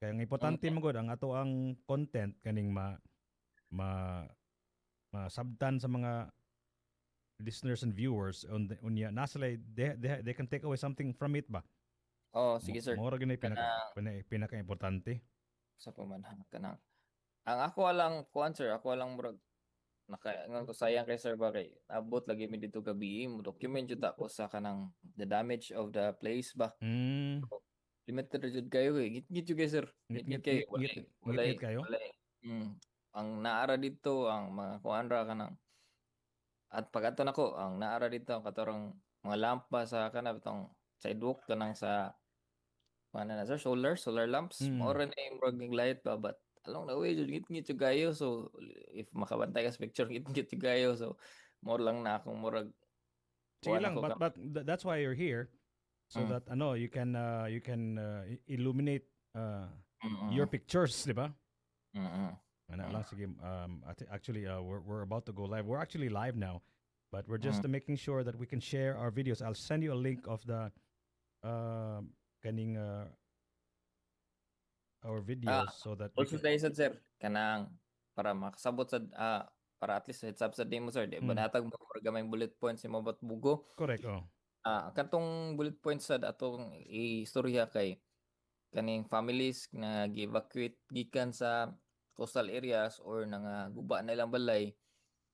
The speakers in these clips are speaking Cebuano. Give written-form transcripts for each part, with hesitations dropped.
Kaya ang importante man gud ang ato ang content kaning ma ma masabtan sa mga listeners and viewers on the, unya nasa they can take away something from it ba. Oh, sige, sir. Mao ra gyud pinaka Kana pinaka importante. Sa pa man ha, kanang ang ako lang kuan, sir, ako lang murag naka ingon ko sayang kay sir ba kay abot lagi mi dito gabi mo document jud ako sa kanang the damage of the place ba. Limited ra jud kayo eh. Ngit-ngit jud kayo, sir. Ngit-ngit Ngit-ngit kayo. ngit Walay ngit walay ngit kayo. Walay. Ang naara dito ang mga kuan ra kanang at pag-adto nako ang naara dito ang katorang mga lampa sa kana bitong sidewalk kanang sa ano na, sir, solar lamps. Mao ra na yung murag light ba, but along the way jud ngit-ngit jud kayo. So if makabantay ka sa picture, ngit-ngit jud kayo. So more lang na akong murag Sige kuan lang, ako but ka but that's why you're here so that ano you can illuminate your pictures, di ba? Mm. Ana lang, sige, actually we're about to go live. We're actually live now, but we're just making sure that we can share our videos. I'll send you a link of the kaning our videos so that we Also can dahil sad, sir, kanang para makasabot sad para at least heads up sad nimo, sir, di ba natag mo murag gamay bullet points nimo about Bogo. Correct, oh. Katong bullet points sad atong istorya kay kaning families na gi-evacuate gikan sa coastal areas or nga guba na ilang balay,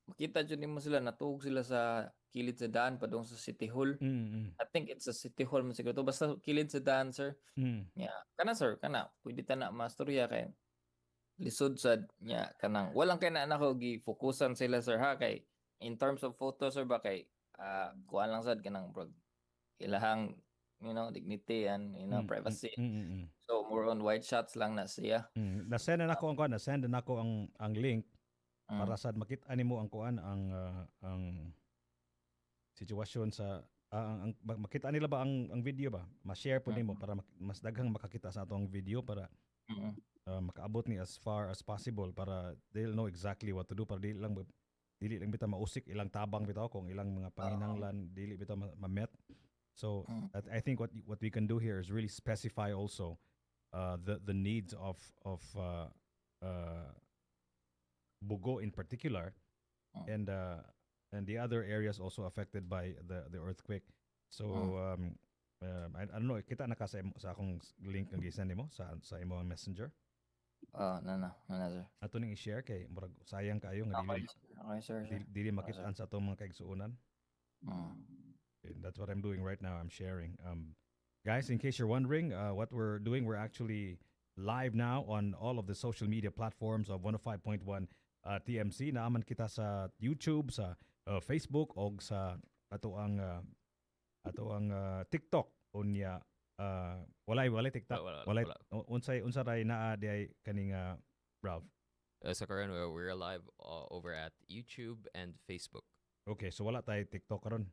makita jud nimo sila natuog sila sa kilid sa daan padung sa City Hall. I think it's a City Hall man siguro to, basta kilid sa daan, sir. Nya kana, sir, kana pwede ta na mastorya kay lisod sad nya kanang walang kay na nako gi-focusan sila, sir, ha, kay in terms of photos, sir, ba kay kuan lang sad kanang bro ilahang dignity and privacy. So more on wide shots lang na siya. Na-send na nako ang kuan, na-send na nako ang link para sad makita nimo ang kuan ang sitwasyon sa ang makita nila ba ang video ba? Ma-share po nimo para mas daghang makakita sa atong video para makaabot ni as far as possible para they'll know exactly what to do para dili lang bitaw mausik ilang tabang bitaw kung ilang mga panginahanglan dili bitaw ma-met. So I think what we can do here is really specify also the needs of Bogo in particular and the other areas also affected by the earthquake. So I don't know, kita na ka sa akong link ang gisend nimo sa imong Messenger. Ah, na na, sir. Ato ning i-share kay murag sayang kaayo nga dili Okay, okay sir, sir. dili Okay, sir. makitaan sa atong mga kaigsuonan. And that's what I'm doing right now. I'm sharing. Guys, in case you're wondering what we're doing, we're actually live now on all of the social media platforms of 105.1 TMC. Naa man kita sa YouTube, sa Facebook, og sa ato ang TikTok. Unya, walay TikTok. Wala, wala, Walay wala. Unsay unsa ray naa di ay kaning Ralph? Sa karon we're live over at YouTube and Facebook. Okay, so wala tayo TikTok karon.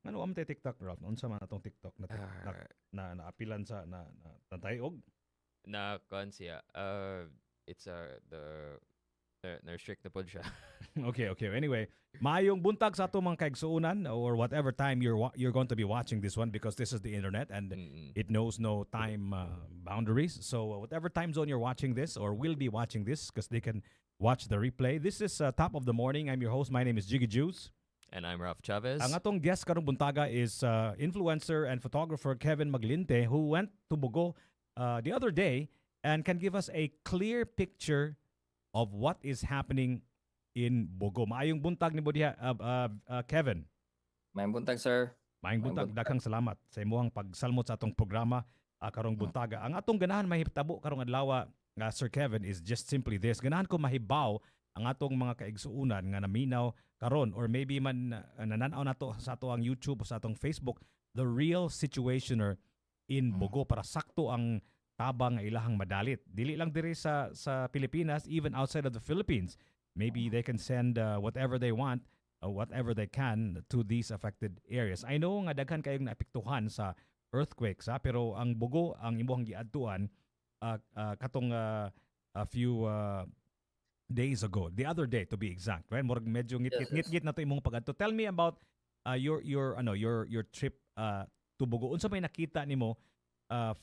Ano am tayo TikTok, Ralph? Unsa man atong TikTok na na naapilan sa na natayog? Na kuan siya. It's the na restrict na pod siya. Okay. Anyway, maayong buntag sa atong mga kaigsuonan or whatever time you're going to be watching this one because this is the internet and it knows no time boundaries. So whatever time zone you're watching this or will be watching this because they can watch the replay. This is Top of the Morning. I'm your host. My name is Jiggy Juice. And I'm Ralph Chavez. Ang atong guest karong buntaga is influencer and photographer Kevin Maglinte, who went to Bogo the other day and can give us a clear picture of what is happening in Bogo. Maayong buntag nimo diha, Kevin. Maayong buntag, sir. Maayong Maayong buntag, buntag. Daghang salamat sa imong pagsalmot sa atong programa karong buntaga. Ang atong ganahan mahitabo karong adlaw nga, Sir Kevin, is just simply this. Ganahan ko mahibaw ang atong mga kaigsuonan nga naminaw karon or maybe man nananaw nato sa ato ang YouTube o sa atong Facebook the real situationer in Bogo para sakto ang tabang nga ilahang madalit. Dili lang diri sa Pilipinas, even outside of the Philippines. Maybe they can send whatever they want, whatever they can to these affected areas. I know nga daghan kayong naapektuhan sa earthquakes ha, pero ang Bogo ang imong giadtuan katong a few days ago, the other day to be exact, right? Murag medyo ngit-ngit ngit-ngit na to imong pag-adto. Tell me about your ano your trip to Bogo. Unsa may nakita nimo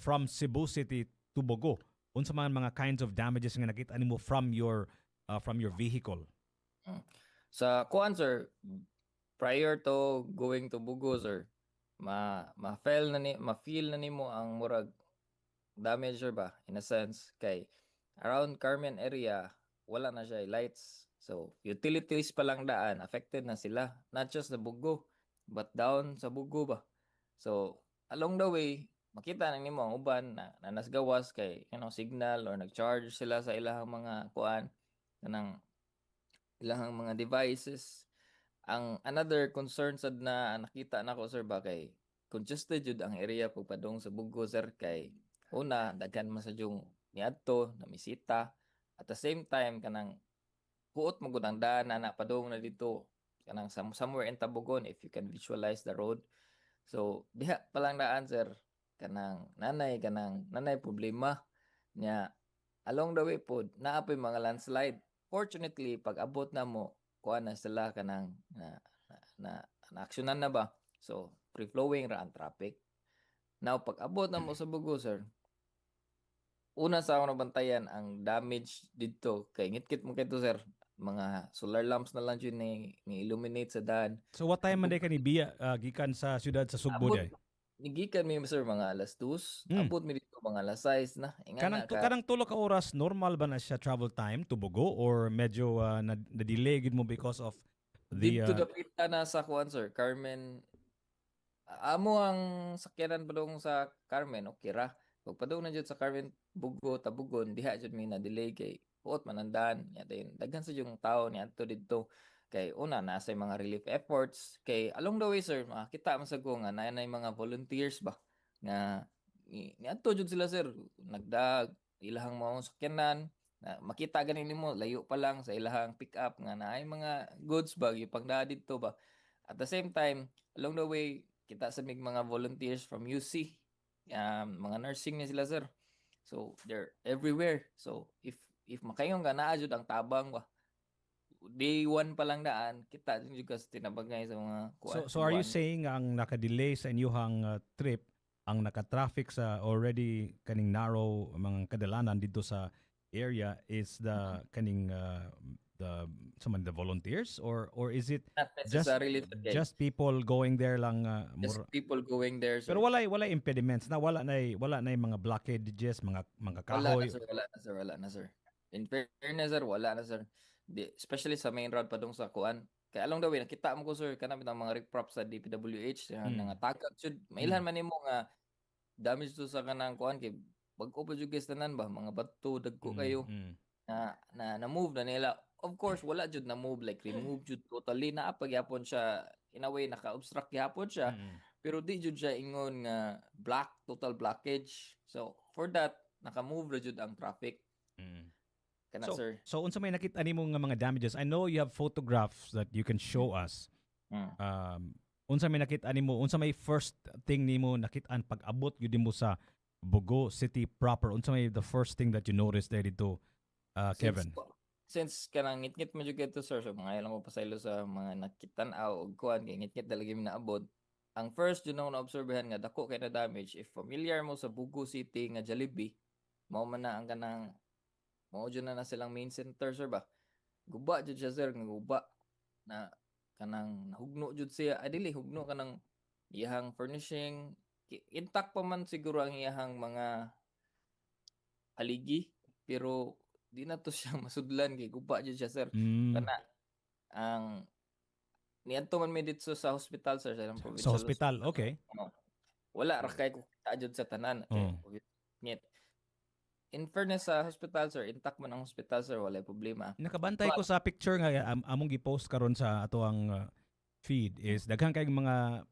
from Cebu City to Bogo? Unsa man mga kinds of damages nga nakita nimo from your vehicle? Sa kuan, sir, prior to going to Bogo, sir, ma ma-feel na ni ma-feel na nimo ang murag damage, sir, ba, in a sense, kay around Carmen area wala na siya lights. So utilities pa lang daan affected na sila, not just the Bogo but down sa Bogo ba. So along the way makita na nimo ang uban na nasgawas kay signal or nag-charge sila sa ilahang mga kuan, kanang ilahang mga devices. Ang another concern sad na nakita nako, sir, ba, kay congested jud ang area pagpadong sa Bogo, sir, kay una daghan man sa yung niadto na misita. At the same time, kanang huot mo gud ang daan ana padung na dito, kanang somewhere in Tabogon, if you can visualize the road. So diha pa lang daan, sir, kanang nanay problema nya. Along the way pod naa poy mga landslide. Fortunately, pag abot na mo, kuan na sila, kanang na aksyonan na ba, so free flowing ra ang traffic. Now pag abot na mo sa Bogo, sir, una sa akong nabantayan ang damage didto kay ngitngit mo kaayo, sir, mga solar lamps na lang jud ni illuminate sa daan. So what time man diay ka ni biya gikan sa siyudad sa Sugbo Abot diay? Nigikan mi, sir, mga alas 2. Abot mi dito mga alas 6 na. Inga Kanang na ka kanang 3 ka oras, normal ba na siya travel time to Bogo or medyo na delay gid mo because of the Didto dapita na sa kuan, sir, Carmen. Amo ang sakyanan padung sa Carmen, okay ra. Pag padung na jud sa Carmen Bogo, Tabogon, diha jud mi na delay kay huot man ang daan. Nya dayon daghan sa yung tao niadto didto. Kay una nasa mga relief efforts, kay along the way, sir, makita man sa ko nga naa nay mga volunteers ba nga niadto jud sila, sir, nagdag ilahang mga sakyanan na makita gani nimo layo pa lang sa ilahang pick up nga naay mga goods ba gipangdaa didto ba. At the same time, along the way kita sa mig mga volunteers from UC, mga nursing ni sila, sir, so they're everywhere. So if makaingon ka, naa jud ang tabang ba. Day one pa lang daan kita jud ka sa tinabangay sa mga kuan. So are you buwan. Saying ang naka-delay sa inyuhang trip, ang naka-traffic sa already kaning narrow mga kadalanan dito sa area is the kaning the some the volunteers or is it Not just necessarily, sir, kay just people going there lang just people going there, sir. Pero walay impediments na, wala na mga blockages, mga Wala na, kahoy? sir, wala na, sir, wala na, sir. In fairness, sir, wala na, sir. Di, especially sa main road padung sa kuan. Kaya along the way nakita mo ko, sir, kanang bitang mga riprap sa DPWH nga nga tagak jud. Mailhan man nimo nga damage to sa kanang kuan kay bag-o pa jud guys tanan ba, mga bato dagko kayo na na move na nila. Of course, wala jud na move, like remove jud totally. Naa pa gyapon siya, in a way naka-obstruct gyapon siya, pero di jud siya ingon nga block, total blockage. So for that, naka-move ra jud ang traffic kana, sir. So unsa may nakita nimo nga mga damages? I know you have photographs that you can show us. Unsa may nakita nimo? Unsa may first thing nimo nakitaan pag abot gyud nimo sa Bogo City proper? Unsa may the first thing that you noticed there dito, Kevin? Since kanang ngitngit mo jud kaayo, sir, so mga lang ko pasaylo sa mga nakitan-aw og kuan kay ngitngit talaga mi naabot. Ang first jud nako naobserbahan nga dako kay na damage, if familiar mo sa Bogo City nga Jollibee, mao man na ang kanang mao jud na na silang main center, sir, ba. Guba jud siya, sir, nga guba na kanang nahugno jud siya. Ay, dili hugno, kanang iyahang furnishing intact pa man siguro ang iyahang mga haligi, pero di na to siya masudlan kay guba jud siya, sir. Kana ang niadto man mi didto sa hospital, sir, sa ilang Sa provincial. hospital, okay. Wala ra kay ko kita jud sa tanan kay ngit. In fairness sa hospital, sir, intact man ang hospital, sir, walay problema. Nakabantay ko sa picture nga among gi-post karon sa ato ang feed is daghan kay mga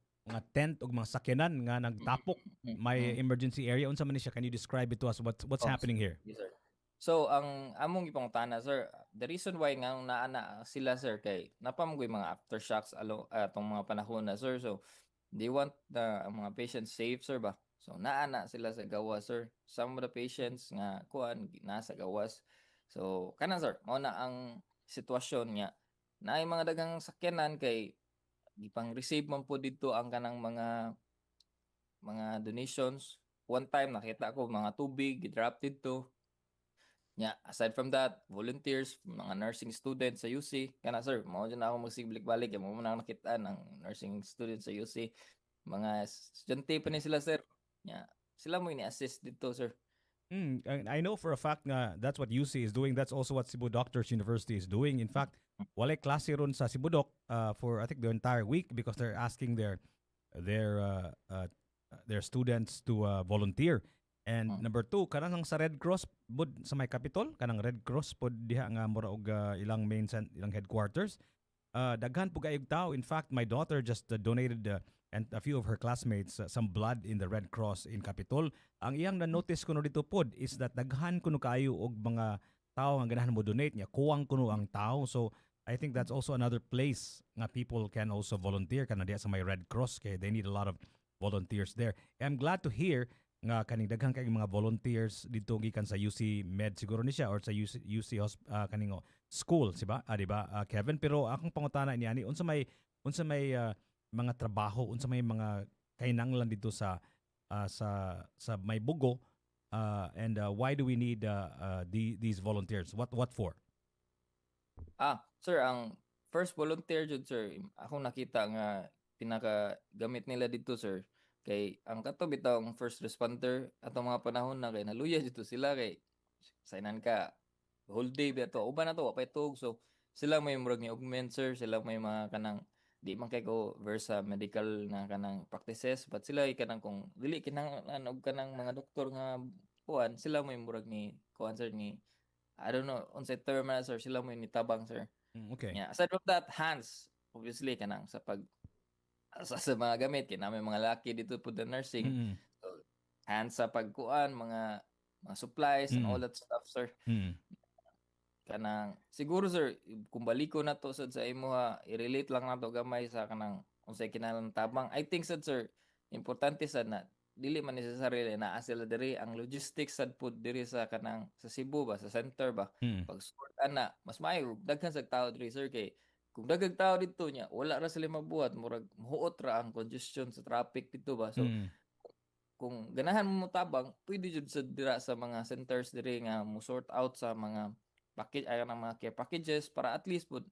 tent ug mga sakyanan nga nagtapok may emergency area. Unsa man ni siya? Can you describe it to us, what's Oh, happening here? Yes, sir. So, ang among gipangutana, sir, the reason why nga naa na sila, sir, kay napamogoy mga aftershocks alo atong mga panahon na, sir. So, they want the ang mga patients safe, sir, ba. So, naa na sila sa gawas, sir. Some of the patients nga kuan nasa gawas. So, kana, sir, mao na ang sitwasyon nga naay mga daghang sakyanan kay gipang receive man po didto ang kanang mga donations. One time nakita ko mga tubig gidrop didto. Yeah, aside from that, volunteers, mga nursing students sa UC. Kana, sir, mao jud na ako magsiblik-balik kay mao man ako nakita ng nursing students sa UC. Mga estudyante pa ni sila, sir. Yeah, sila mo ni-assist dito, sir. And I know for a fact nga that's what UC is doing. That's also what Cebu Doctors University is doing. In fact, walay klase ron sa Cebu Doc for, I think, the entire week because they're asking their students to volunteer. And number two, kanang sa Red Cross bud sa may Capitol, kanang Red Cross pod diha nga mura og ilang main ilang headquarters. Daghan pud kayog tao. In fact, my daughter just donated and a few of her classmates some blood in the Red Cross in Capitol. Ang iyang na-notice kuno dito pod is that daghan kuno kaayo og mga tao nga ganahan mo donate nya kuwang kuno ang tao. So I think that's also another place nga people can also volunteer, kana diha sa may Red Cross, kay they need a lot of volunteers there. I'm glad to hear nga kaning daghan kay mga volunteers dito gikan sa UC Med siguro ni siya or sa UC, UC kaning oh, school, si ba? Ah, di ba, Kevin? Pero akong pangutana niya ni unsa may mga trabaho, unsa may mga kahinanglan dito sa may Bogo and why do we need these volunteers? What for? Ah, sir, ang first volunteer jud, sir, akong nakita nga pinaka gamit nila dito, sir, kay ang kato bitawng first responder atong mga panahon na kay naluya dito sila kay sainan ka whole day ba to, uban na to wa pay tuog, so sila may murag ni augment, sir. Sila may mga kanang di man kay ko verse sa medical na kanang practices, but sila ay kanang kung dili kinahanglan og kanang mga doktor nga kuan, sila may murag ni kuan, sir, ni I don't know unsay term na, sir, sila mo ni tabang, sir. Yeah, aside from that, hands obviously kanang sa pag sa mga gamit kay namin mga laki dito po the nursing. So, hands sa pagkuan mga supplies and all that stuff, sir. Kanang siguro, sir, kung baliko na to sad sa imuha, i-relate lang nato gamay sa kanang unsay kinahanglan tabang. I think sad, sir, importante sad na dili man necessarily naa sila diri, ang logistics sad pud diri sa kanang sa Cebu ba, sa center ba, pag sort ana, mas maayo daghan sa tao diri, sir, kay kung daghang tao dito nya wala ra sila mabuhat, murag muhuot ra ang congestion sa traffic dito ba. So kung ganahan mo tabang, pwede jud sa dira sa mga centers diri nga mo sort out sa mga package ay ng mga care packages para at least pud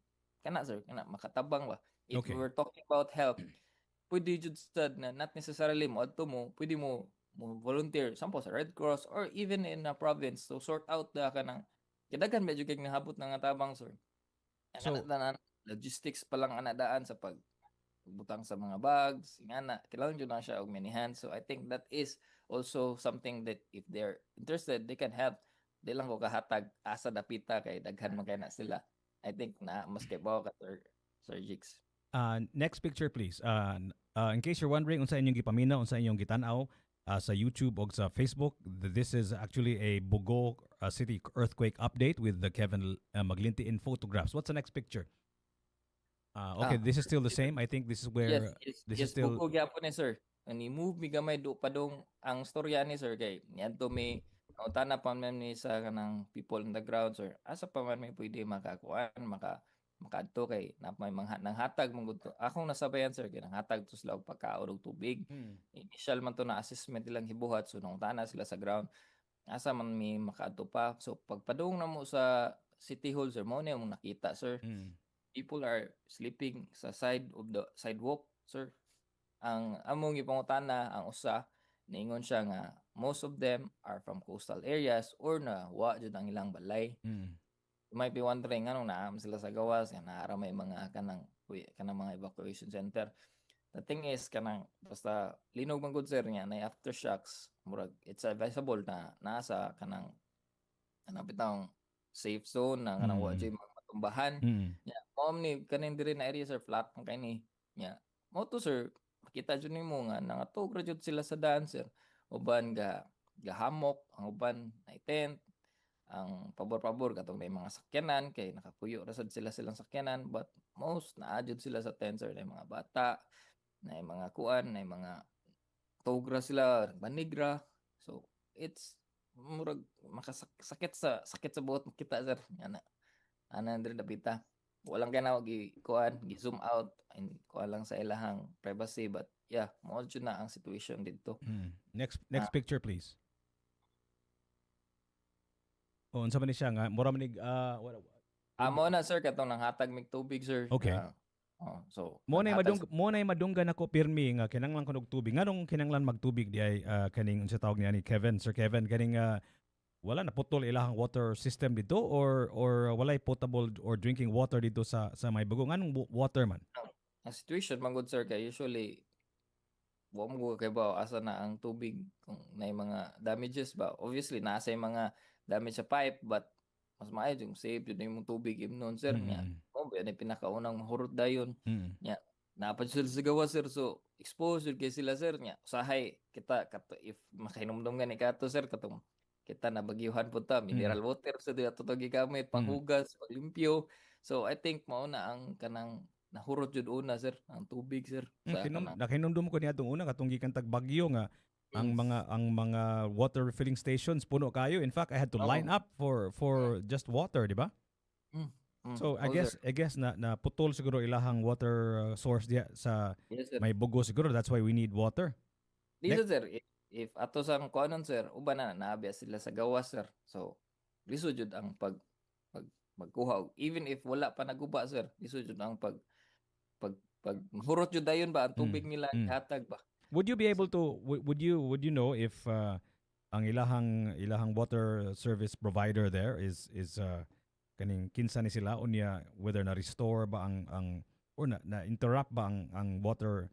kana, sir, kana makatabang ba. If we're talking about help, pwede jud sad na not necessarily mo adto mo, pwede mo mo volunteer sample sa Red Cross or even in a province to sort out the kanang kay medyo kay nahabot na nga tabang, sir. Ang tanan logistics pa lang ana daan sa pag butang sa mga bags ingana, kailangan jud na siya og many hands. So I think that is also something that if they're interested, they can help. Di lang ko kahatag asa dapita kay daghan man kay na sila. I think na mas kay ka, Sir Jigs. Next picture, please. In case you're wondering unsa inyong gipaminaw, unsa inyong gitan-aw sa YouTube o sa Facebook, this is actually a Bogo City earthquake update with the Kevin Maglinti in photographs. What's the next picture? Okay, this is still the same. I think this is where Yes, this is yes, still Bogo gyapon ni, sir. Ani move mi gamay do padong ang storya ni sir kay niadto mi nautana pa man ni sa kanang people on the ground, sir. Asa pa man may pwede makakuan, makaadto kay na may mga nanghatag man gud to. Akong nasabayan, sir, kay nanghatag to sila og pagkaon og tubig. Initial man to na assessment ilang hibuhat, so nangutana sila sa ground asa man mi makaadto pa. So pagpadung na mo sa City Hall, sir, mao ni among nakita, sir. People are sleeping sa side of the sidewalk, sir. Ang among gipangutana ang usa, niingon siya nga most of them are from coastal areas or na wa jud ang ilang balay. You might be wondering nganong naa man sila sa gawas nga naa ra may mga kanang kanang mga evacuation center. The thing is kanang basta linog man gud, sir, nga nay aftershocks, murag it's advisable na naa sa kanang kanang bitawng safe zone na kanang wa jud mga matumbahan. Nya mao ni kaning diri na area, sir, flat man kay ni. Nya mao to, sir, makita jud nimo nga nangatog ra jud sila sa daan, sir. Uban ga gahamok, ang uban nay tent, ang pabor-pabor katong may mga sakyanan kay nakapuyo ra sad sila silang sakyanan, but most naa jud sila sa tent, sir, nay mga bata, nay mga kuan, nay mga tog ra sila, banig ra. So it's murag makasakit sa buot makita, sir, ana. Ana diri dapita. Walang kay na gi kuan, gi zoom out and kuan lang sa ilahang privacy, but yeah, mao jud na ang situation didto. Next picture, please. O unsa man ni siya nga mura man nig wala Ah, mo na, sir, katong nanghatag mig tubig, sir. Okay. Ah, oh, so Mo na naghatag madung mo na madunggan ako pirmi nga kinanglan ko og tubig. Nganong kinanglan magtubig di ay kaning unsa tawag niya ni Kevin, Sir Kevin, kaning wala na putol ilahang water system dito or walay potable or drinking water dito sa Maybugo? Nganong water man? Ang situation man gud, sir, kay usually wa mo kay ba asa na ang tubig kung naay mga damages ba. Obviously naa say mga damage sa pipe, but mas maayo yung safe jud imong tubig imnon, sir, nya. Mo ba ni pinakaunang mahurot dayon. Nya naa pa sila sa gawas, sir, so exposed jud kay sila, sir. Nya usahay kita kato, if makahinumdum gani kato, sir, katong kita nabagyuhan pud ta, mineral water sa ato to gigamit panghugas, panglimpyo. So I think mao na ang kanang nahurot jud una, sir, ang tubig, sir, sa kanang Nakahinumdum ko niadtong una katong gikan tag bagyo nga ang mga water refilling stations puno kayo. In fact, I had to line up for just water, di ba? So I Oh, guess sir. I guess na naputol siguro ilahang water source diya sa Yes, sir. Maybugo siguro. That's why we need water. Dito, sir, if ato sa kuanon, sir, uban na naabiya sila sa gawas, sir. So lisod jud ang pag magkuha even if wala pa naguba, sir. Lisod jud ang pag mahurot jud dayon ba ang tubig nila hatag ba. Would you be able to would you know if ang ilahang water service provider there is kaning kinsa ni sila, unya whether na restore ba ang or na interrupt ba ang water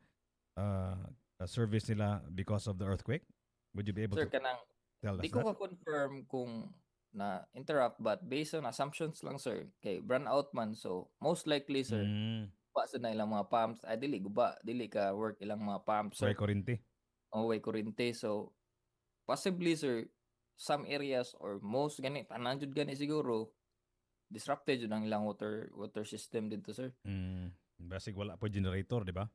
service nila because of the earthquake? Would you be able Sir, to kanang tell us di ko that? ka-confirm kung na interrupt, but based on assumptions lang, sir, kay brown out man, so most likely, sir, guba sa na ilang mga pumps, ay dili guba, dili ka work ilang mga pumps, sir. Way kuryente. O way kuryente. So possibly, sir, some areas or most gani, tanan jud gani siguro, disrupted jud ang ilang water system dito, sir. Basig wala po generator, di ba?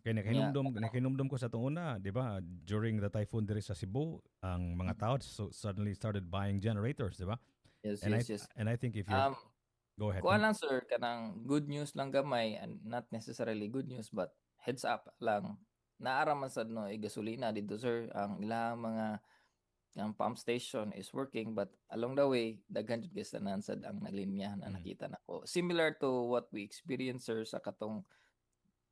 Kay nakahinumdum ko sa atong una, di ba? During the typhoon diri sa Cebu, ang mga tao so suddenly started buying generators, di ba? Yes. And yes I yes and I think if you go ahead. Kuha lang, sir, kanang good news lang gamay and not necessarily good news but heads up lang. Naara man sad no gasolina dito, sir. Ang ilang mga ang pump station is working, but along the way daghan jud kay tanan sad ang naglinya na nakita nako. Similar to what we experienced, sir, sa katong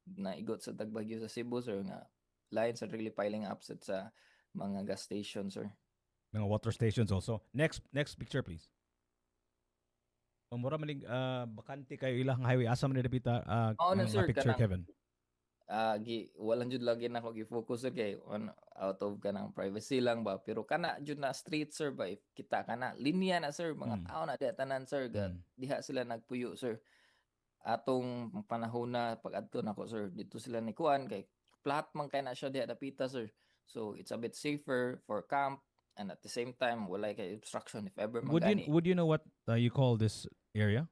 naigot sa tagbagyo sa Cebu, sir, nga lines are really piling up sa mga gas station, sir. Mga water stations also. Next picture, please. O mura maning bakante kayo ilang highway, asa man ni dapita Oo na, ang sir, picture, kanang Kevin? Gi walang jud lagi nako gi-focus, sir, kay on out of kanang privacy lang ba, pero kana jud na street, sir, ba, if kita kana linya na, sir, mga tao na diha tanan, sir, ga diha sila nagpuyo, sir. Atong panahon na pag-adto nako, sir, dito sila ni kuan kay flat man kay na siya diha dapita, sir, so it's a bit safer for camp and at the same time walay kay obstruction if ever Would you man gani. Would you know what you call this area?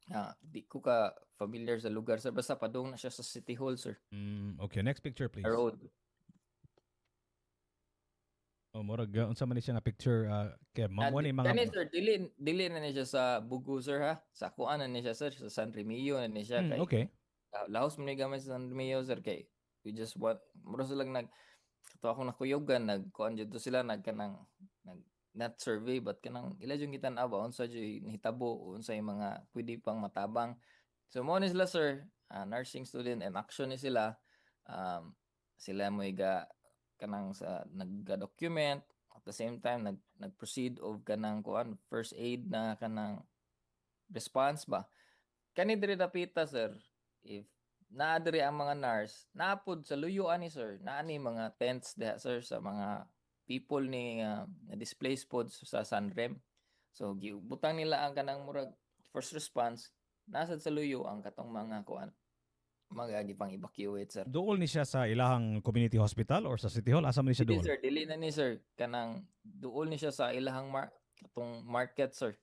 Ah, di ko ka familiar sa lugar, sir, basta padung na siya sa City Hall, sir. Okay, next picture, please. A road. Oh, murag unsa man ni siya nga picture, Kev? Ah, Mao ni mga kani, sir, dili na ni siya sa Bugo, sir, ha. Sa kuan na ni siya, sir, sa San Remigio na ni siya kay lahos man ni gamay sa San Remigio, sir, kay we just want mura sila nag kato akong nakuyogan, nagkuan jud to sila, nagkanang nag not survey but kanang ila jud gitan-aw ba unsa jud nahitabo, unsay mga pwede pang matabang. So mo ni sila, sir, nursing student and action ni sila, sila mo ga kanang sa nagga-document, at the same time nag-proceed og kanang kuan, first aid na kanang response ba. Kani diri dapita, sir, if naa diri ang mga nurse, naa pod sa luyo ani, sir, naa ni mga tents diha, sir, sa mga people ni na displaced pod sa Sanrem. So gibutang nila ang kanang murag first response, nasa sa luyo ang katong mga kuan, mga gipang evacuate, sir. Duol ni siya sa ilahang community hospital or sa City Hall? Asa man ni siya Dili duol? sir, dili na ni, sir, kanang duol ni siya sa ilahang katong market, sir.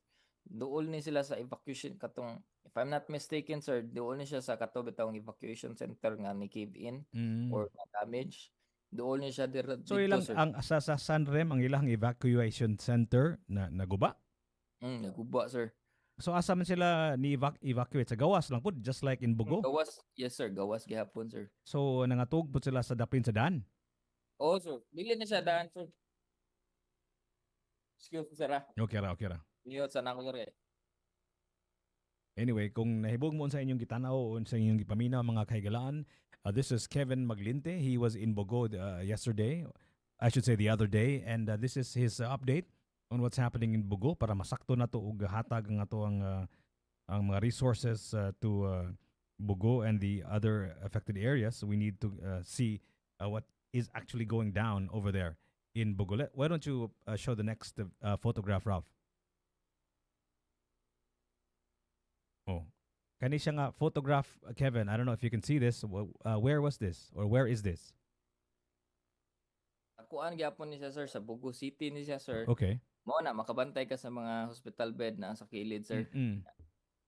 Duol ni sila sa evacuation katong, if I'm not mistaken, sir, duol ni siya sa kato bitawng evacuation center nga ni cave in or na damage. Duol ni siya dira So didto, ilang sir. ang sa Sanrem, ang ilang evacuation center na naguba? Naguba, sir. So asa man sila ni evacuate, sa gawas lang pud, just like in Bugo? Gawas, yes, sir, gawas gihapon, sir. So nangatug pud sila sa dapin sa daan. Oh, sir, dili na siya daan, sir. Excuse me, sir, ah. Okay ra, okay ra. Mute sa nako, sir, eh. Anyway, kung nahibog mo sa inyong gitanaw o sa inyong gipaminaw, mga kahigalaan, this is Kevin Maglinte. He was in Bogo yesterday, I should say the other day, and this is his update on what's happening in Bogo para masakto na to og hatag ang ato ang mga resources to Bogo and the other affected areas. We need to see what is actually going down over there in Bogo. Why don't you show the next photograph, Ralph? Oh. Kani siya nga photograph, Kevin. I don't know if you can see this. Where was this? Or where is this? Kuan gyapon ni siya, sir, sa Bogo City ni siya, sir. Mao na makabantay ka sa mga hospital bed na sa kilid, sir.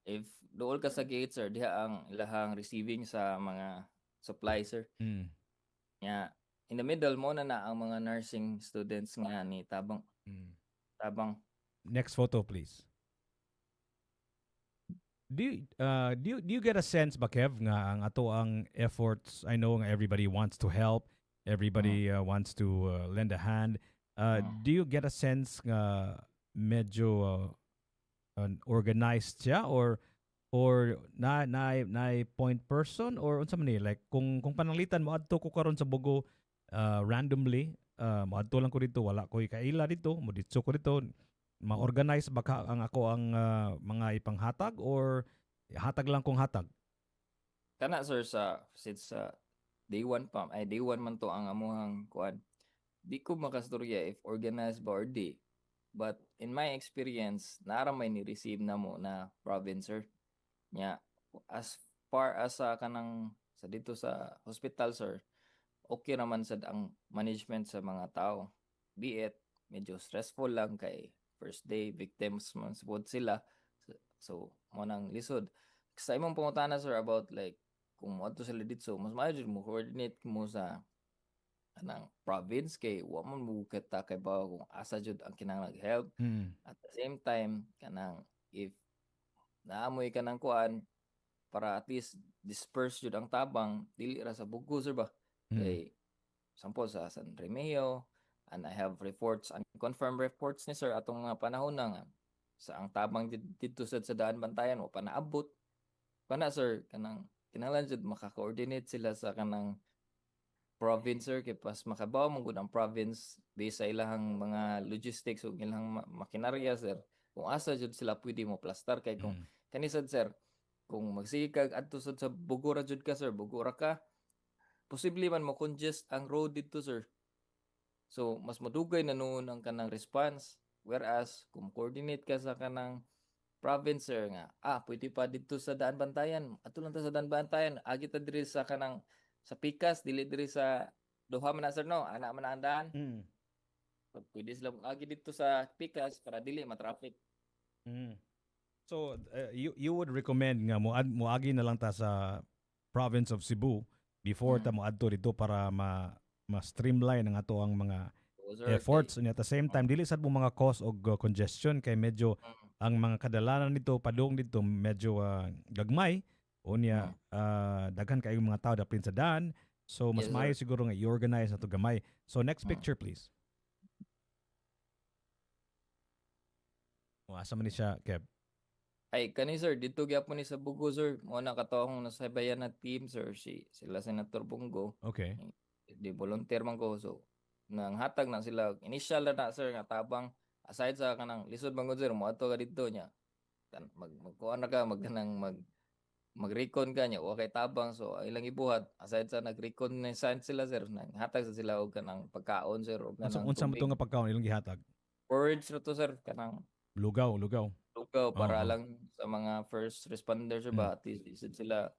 If duol ka sa gate, sir, diha ang ilahang receiving sa mga supply, sir. Nya in the middle mo na na ang mga nursing students nga ni tabang tabang. Next photo, please. Do you get a sense ba, Kev, nga ang ato ang efforts, I know nga everybody wants to help, everybody wants to lend a hand. Do you get a sense nga medyo organized siya or na point person or unsa man ni, like kung pananglitan mo adto ko karon sa Bogo randomly, moadto lang ko dito, wala ko'y kaila dito, mo ditso ko dito, ma-organize ba ka ang ako ang mga ipanghatag or hatag lang kong hatag? Kana, sir, sa since sa day one pa ay day one man to ang amuhang kuan. Di ko makastorya if organized ba or di. But in my experience, naa ra may ni-receive na mo na province, sir. Nya as far as sa kanang sa dito sa hospital, sir, okay naman sad ang management sa mga tao. Be it medyo stressful lang kay first day, victims man support sila. So mo nang lisod. Sa imong pangutana, sir, about like kung moadto sila dito, mas maayo jud mo coordinate mo sa anang province kay wa man mo kita kay ba kung asa jud ang kinahanglan help. At the same time, kanang if naamoy kanang kuan para at least disperse jud ang tabang, dili ra sa Bogo, sir, ba. Kay sample sa San Remigio, and I have reports, unconfirmed reports ni sir atong mga panahon na nga sa ang tabang didto sad sa Daan Bantayan wa pa naabot. Kana, sir, kanang kinahanglan jud maka-coordinate sila sa kanang province, sir, kay pas makabaw man gud ang province based sa ilahang mga logistics ug ilang makinarya, sir, kung asa jud sila pwede mo plastar kay kung kani sad, sir, kung magsige kag adto sad sa Bogo ra jud ka, sir, Bogo ra ka, posible man mo congest ang road didto, sir, so mas madugay na nuon ang kanang response, whereas kung coordinate ka sa kanang province, sir, nga pwede pa didto sa Daan Bantayan, adto lang ta sa Daan Bantayan, agi ta diri sa kanang sa Pikas, dili diri sa duha man na, sir, no, ana man na ang daan. So, pwede sila agi didto sa Pikas para dili ma-traffic. So you would recommend nga mo moagi na lang ta sa province of Cebu before ta moadto dito para ma ma-streamline ang ato ang mga So, sir, kay efforts, and at the same time dili sad mo mga cause og congestion kay medyo ang mga kadalanan nito padung dito medyo gagmay unya, daghan kaayo mga tao dapin sa daan, so mas Yes, sir. maayo siguro nga i-organize na to gamay. So next picture, please. O, asa man ni siya, Kev? Ay, kani, sir, dito gyapon ni sa Bogo, sir. Mo na kato akong nasabayan na team, sir, si sila Senator Bong Go. Di volunteer man ko, so nang hatag na sila initial na na, sir, nga tabang aside sa kanang lisod man gud, sir, moadto ka didto nya tan mag magkuan na ka mag kanang mag mag-recon ka nya wa kay tabang, so ang ilang ibuhat aside sa nag-recon na sign sila, sir, nang hatag sa sila og kanang pagkaon, sir, og Unsa kanang unsa man tubig. to nga pagkaon ilang gihatag? Porridge ra to, sir, kanang Lugaw, lugaw. Lugaw para Oo. lang sa mga first responders, sir, ba, at least isod sila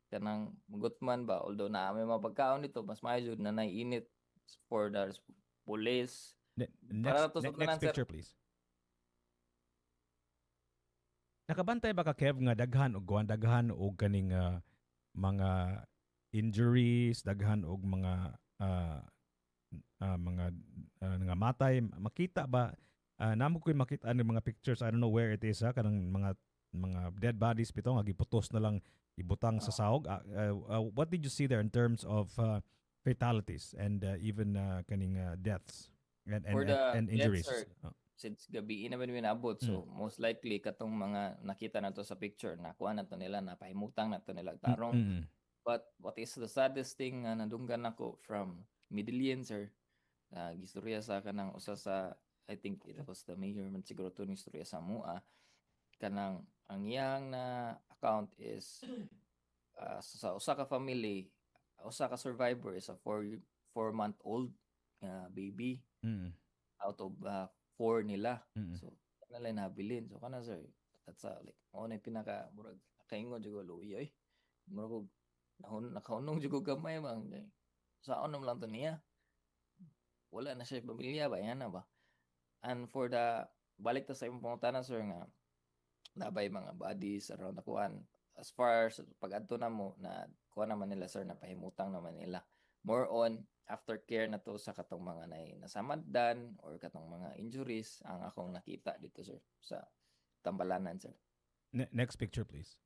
kanang gutman ba, although naa may mga pagkaon dito, mas maayo jud na naiinit for the police. Para Next, to sa next tanan, sir. picture, please. Nakabantay ba ka, Kev, nga daghan og kuan, daghan og kaning mga injuries, daghan og mga nangamatay? Makita ba, namo ko'y makita ng mga pictures, I don't know where it is ha, kanang mga dead bodies bitaw nga giputos na lang, ibutang sa sahog. What did you see there in terms of fatalities and even kaning deaths and For the and deaths, injuries? Sir, Since gabi naman mi naabot, so most likely katong mga nakita nato sa picture, nakuha na to nila, napahimutang na to nila tarong. But what is the saddest thing nga nadunggan nako from Medellin, sir, gistorya sa kanang usa sa, I think it was the mayor man siguro to ni istorya sa mua, kanang ang iyang na account is sa usa ka family, usa ka survivor is a 4 4 month old baby out of four nila. So kana lang nabilin. So kana, sir, that's like mao na yung pinaka murag nakaingon jud ko, luya eh. Murag og nahun nakahunong jud ko gamay bang saon naman lang to niya. Wala na siya pamilya ba yan na ba. And for the balik ta sa imong pangutana, sir, nga nabay mga bodies around the kuan, as far as pag-adto na mo na kuan naman nila, sir, na pahimutang naman nila. More on aftercare na to sa katong mga nay nasamaddan or katong mga injuries ang akong nakita dito, sir, sa Tambalanan, sir. Next picture, please.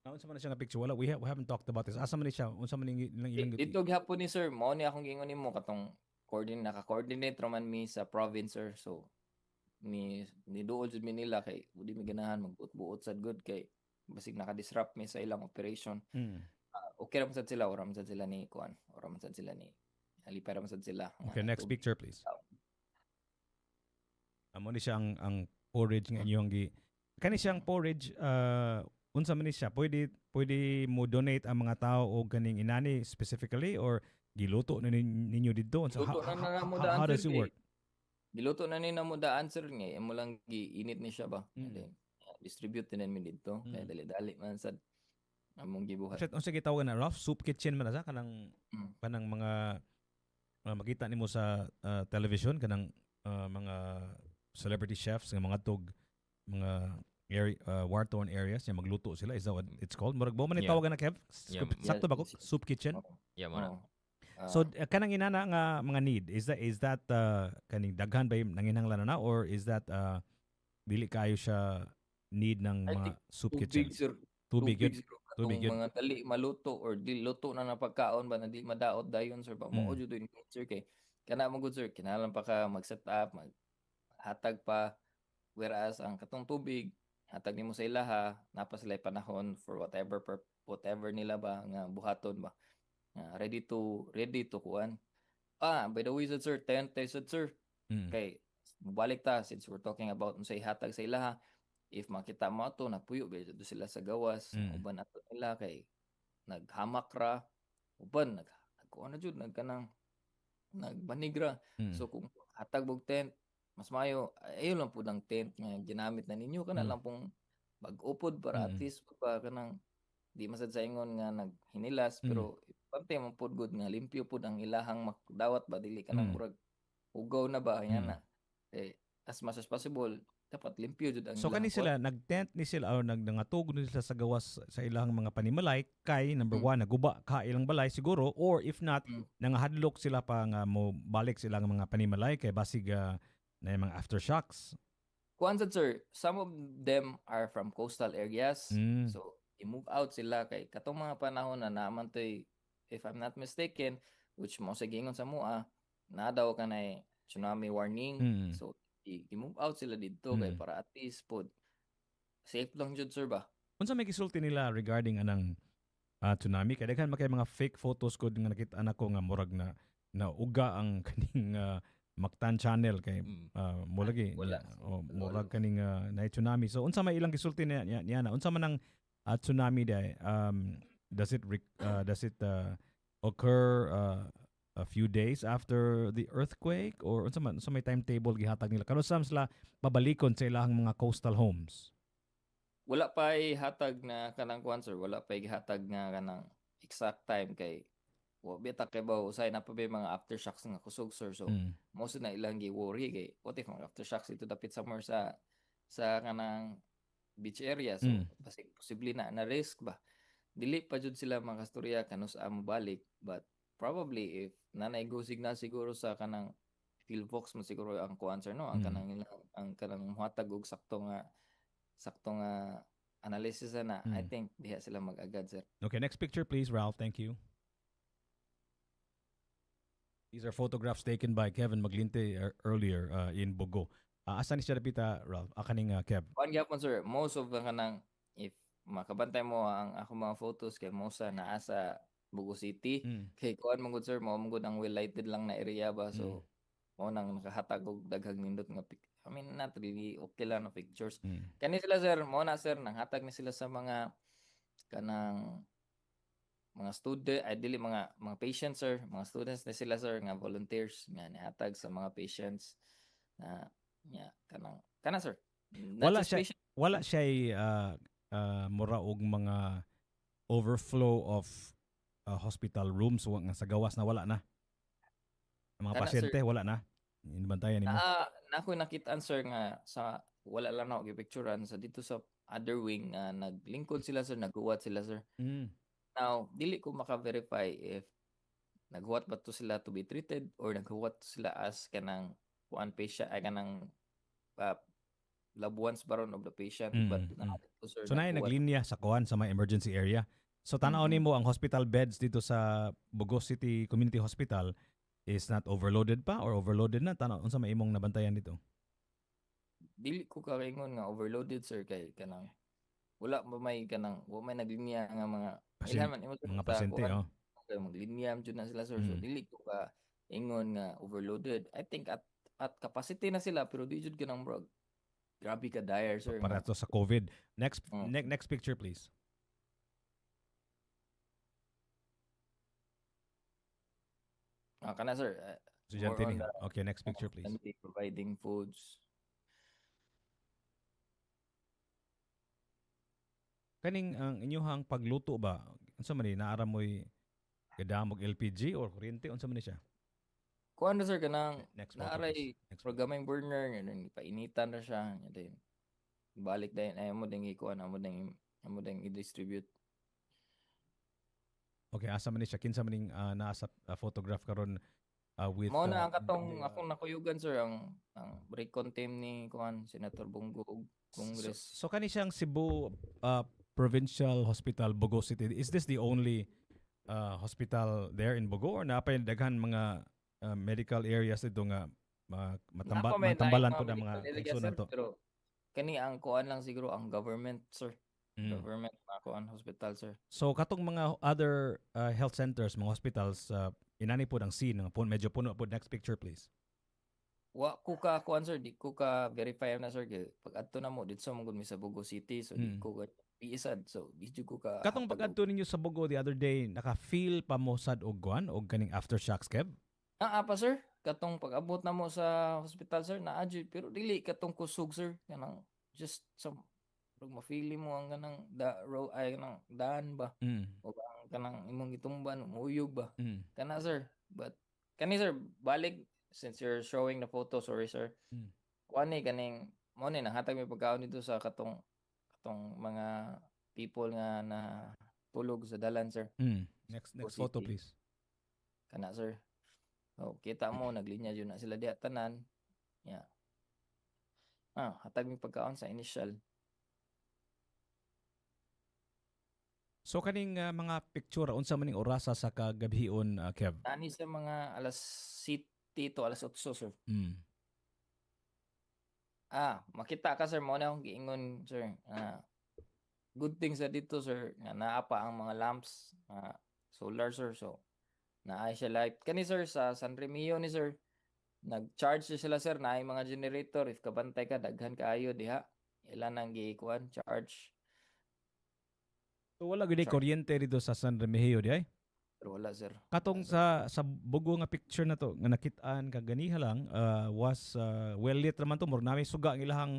Unsa man na siya nga picture? Wala, we haven't talked about this. Asa man ni siya? Unsa man ilang ilang Dito gihapon ni, sir, mao ni akong giingon nimo katong coordinate, naka-coordinate raman mi sa province, sir. So ni ni duol jud mi nila kay di mi ganahan magbuot-buot sad gud kay basig naka-disrupt mi sa ilang operation. Okay ra man sad sila, ora man sad sila ni kuan, ora man sad sila ni halipay ra man sad sila nga Okay, next tubig. Picture, please. Amo ni siya ang porridge nga inyong gi kani siyang porridge, unsa man ni siya? Pwede mo donate ang mga tao og kaning inani specifically or giluto na ninyo didto? Unsa Giluto na na namo daan, how sir, does it work? Giluto na ni namo daan, sir, nga imo lang giinit ni siya ba. And then distribute din mi didto kay dali-dali man sad among gibuhat. Unsa gitawag na, Ralph? Soup kitchen man na sa kanang kanang mga makita nimo sa television, kanang mga celebrity chefs nga mga tug mga area, war-torn areas nga magluto sila. Is that what it's called? Murag mo man Yeah. tawag na, Kev? Yeah. Sakto ba ko? Yes. Soup kitchen? Oo. Yeah, mo na. Oo. So kanang inana nga mga need, is that kaning daghan ba yung nanginahanglan na or is that dili kayo siya need ng I mga think soup kitchen? Tubig, sir. Tubig yun. Sir. Tubig Katong yun. mga dali maluto or di luto na na pagkaon ba na di madaot dayon, sir, ba mao jud yun, sir, kay kana mo gud, sir, kinahanglan pa ka mag set up, mag hatag pa, whereas ang katong tubig hatag nimo sa ilaha, napa sila panahon for whatever per, whatever nila ba nga buhaton ba. Nga ready to kuan. Ah, by the way sad, sir, tent sad, sir, kay balik ta since we're talking about unsay hatag sa ilaha, if makita mo ato napuyo ba dito sila sa gawas, uban ato nila kay naghamak ra, uban nag nagkuan na jud, nagkanang nagbanig ra. So kung hatag og tent, mas maayo ayo lang pud ang tent nga ginamit na ninyo kana lang pong bag-o pod para at least pa kanang di man sad sa ingon nga naghinilas, pero pante man pod gud nga limpyo pod ang ilahang makdawat ba, dili kanang murag hugaw na ba yan na eh, as much as possible dapat limpyo jud ang So kani ilahang sila nag-tent ni sila or nangatog ni sila sa gawas sa ilang mga panimalay kay number one, naguba ka ilang balay siguro, or if not, nangahadlok sila pa nga mo balik sila ang mga panimalay kay basig na yung mga aftershocks. Kuan sad, sir, some of them are from coastal areas. So i-move out sila kay katong mga panahon na naman toy, if I'm not mistaken, which mo sa giingon sa mua, na daw kanay tsunami warning. So i-move out sila didto kay para at least pod safe lang jud, sir, ba. Unsa may gisulti nila regarding anang tsunami? Kay daghan man kay mga fake photos ko nga nakita nako nga murag na nauga ang kaning Mactan Channel kay mo lagi Wala. Oh, Wala. murag kaning na tsunami. So unsa may ilang gisulti niya na? Unsa man ang tsunami day? Does it occur a few days after the earthquake or unsa may timetable gihatag nila? Kanus-a sila pabalikon sa ilang mga coastal homes? Wala pa hatag na kanang kuan, sir, wala pa gihatag nga kanang exact time kay wa bita kay ba usay na pa ba yung mga aftershocks nga kusog, sir. So most na ilang gi-worry kay what if mga aftershocks ito dapit somewhere sa kanang beach area, so basig posible na na risk ba. Dili pa jud sila makastorya kanus-a mobalik, but probably if nanay go signal siguro sa kanang Phivolcs mo siguro ang kuan, sir, no, ang kanang ang kanang muhatag og sakto nga analysis na, I think diha sila mag-agad, sir. Okay, next picture, please, Ralph. Thank you. These are photographs taken by Kevin Maglinte earlier in Bogo. Asa ni siya dapita, Ralph? Kaning Kev. Kuan gyapon, sir, most of the kanang if makabantay mo ang ako mga photos kay mosa naa sa Bogo City. Kay kuan man gud, sir, mao man gud ang well lighted lang na area ba, so mao nang nakahatag og daghang nindot nga pic. I mean, not really, okay lang na pictures. Kani sila, sir, mao na, sir, nanghatag ni sila sa mga kanang mga student ay dili mga patients, sir, mga students na sila, sir, nga volunteers nga nihatag sa mga patients na nya kanang kana, sir. Not Wala just patient. Wala siya mura og mga overflow of hospital rooms wa nga sa gawas na wala na. Ang mga Kana, sir. pasyente wala na. Inibantayan nimo. Na ako'y nakitaan, sir, nga sa wala lang ako gipicturean sa dito sa other wing nga naglingkod sila, sir, naghuwat sila, sir. Now, dili ko maka-verify if naghuwat ba to sila to be treated or naghuwat to sila as kanang kuan patient ay kanang loved ones baron of the patient, but naa dito, sir, So na naghuwat. naglinya sa kuan sa may emergency area. So tan-aw nimo ang hospital beds dito sa Bogo City Community Hospital is not overloaded pa or overloaded na? Tan-aw, unsa may imong nabantayan dito? Dili ko kaingon nga overloaded, sir, kay kanang wala ba may kanang wa may naglinya nga mga Pasyente, ilhan man imo, sir, mga sa pasyente, kuan, oh. kay maglinya man jud na sila, sir, so dili ko ka ingon nga overloaded. I think at capacity na sila pero di jud kanang bro grabe ka dire, sir, Para nga to sa COVID. Next next picture, please. Ah, kana, sir, Estudyante more on ni. the Okay, next picture, please. estudyante providing foods. Kaning ang inyuhang pagluto ba? Unsa man ni naara mo'y gadamog LPG or kuryente, unsa man ni siya? Kuan na, sir, kanang Next photo, naaray please. Next photo. programming burner nga then painitan na siya and then balik dayon ay amo ding ikuan amo ding i-distribute. Okay, asa man ni siya? Kinsa man ning naa sa photograph karon with Mao na ang katong akong nakuyugan, sir, ang recon team ni kuan Senator Bong Go ug Congress. So kani siyang Cebu Provincial Hospital, Bogo City. Is this the only hospital there in Bogo or naa pa daghan mga medical areas dito nga Naa pa may matambalan naay po ng mga medical area, kaigsuonan sir, to? pero kani ang kuan lang siguro ang government, sir. Government na kuan hospital, sir. So katong mga other health centers, mga hospitals, inani po ang scene nga po medyo puno po. Next picture, please. Wa ko ka kuan, sir, di ko ka verify na, sir, kay pag adto na mo didto man gud mi sa Bogo City, so di ko ka piisad, so di jud ko ka Katong hatag og pag-adto ninyo sa Bogo the other day, naka-feel pa mo sad og kuan og kaning aftershocks, Kev? Ah, pa, sir, katong pag-abot na mo sa hospital, sir, naa jud pero dili katong kusog, sir, kanang just some murag ma-feel mo ang kanang da ro ay kanang daan ba o ang kanang imong gitumban muuyog ba kana, sir. But kani, sir, balik since you're showing the photo, sorry, sir, kuan ni kaning mo ni nanghatag mi pagkaon dito sa katong mga people nga na tulog sa dalan, sir. Next Cebu next photo, City. please. Kana, sir. Oh, kita mo naglinya jud na sila diha tanan. Yeah. Ah, hatag mi pagkaon sa initial. So kaning mga picture, unsa man ning orasa sa kagabhion, Kev? Nani sa mga alas 7 to alas 8, sir. Ah, makita ka, sir, mo na akong giingon, sir. Ah, good thing sa dito, sir, nga naa pa ang mga lamps, solar, sir. So naay siya light. Kani, sir, sa San Remigio ni, sir, nag-charge sila, sir, naay mga generator. If kabantay ka daghan kaayo diha. Ila nang gikuan charge. So wala gyud Charge. kuryente dito sa San Remigio di ay? Pero wala, sir. Katong Wala, sir. sa Bogo nga picture na to nga nakit-an kaganiha lang was well lit raman to, murag nami suga ang ilahang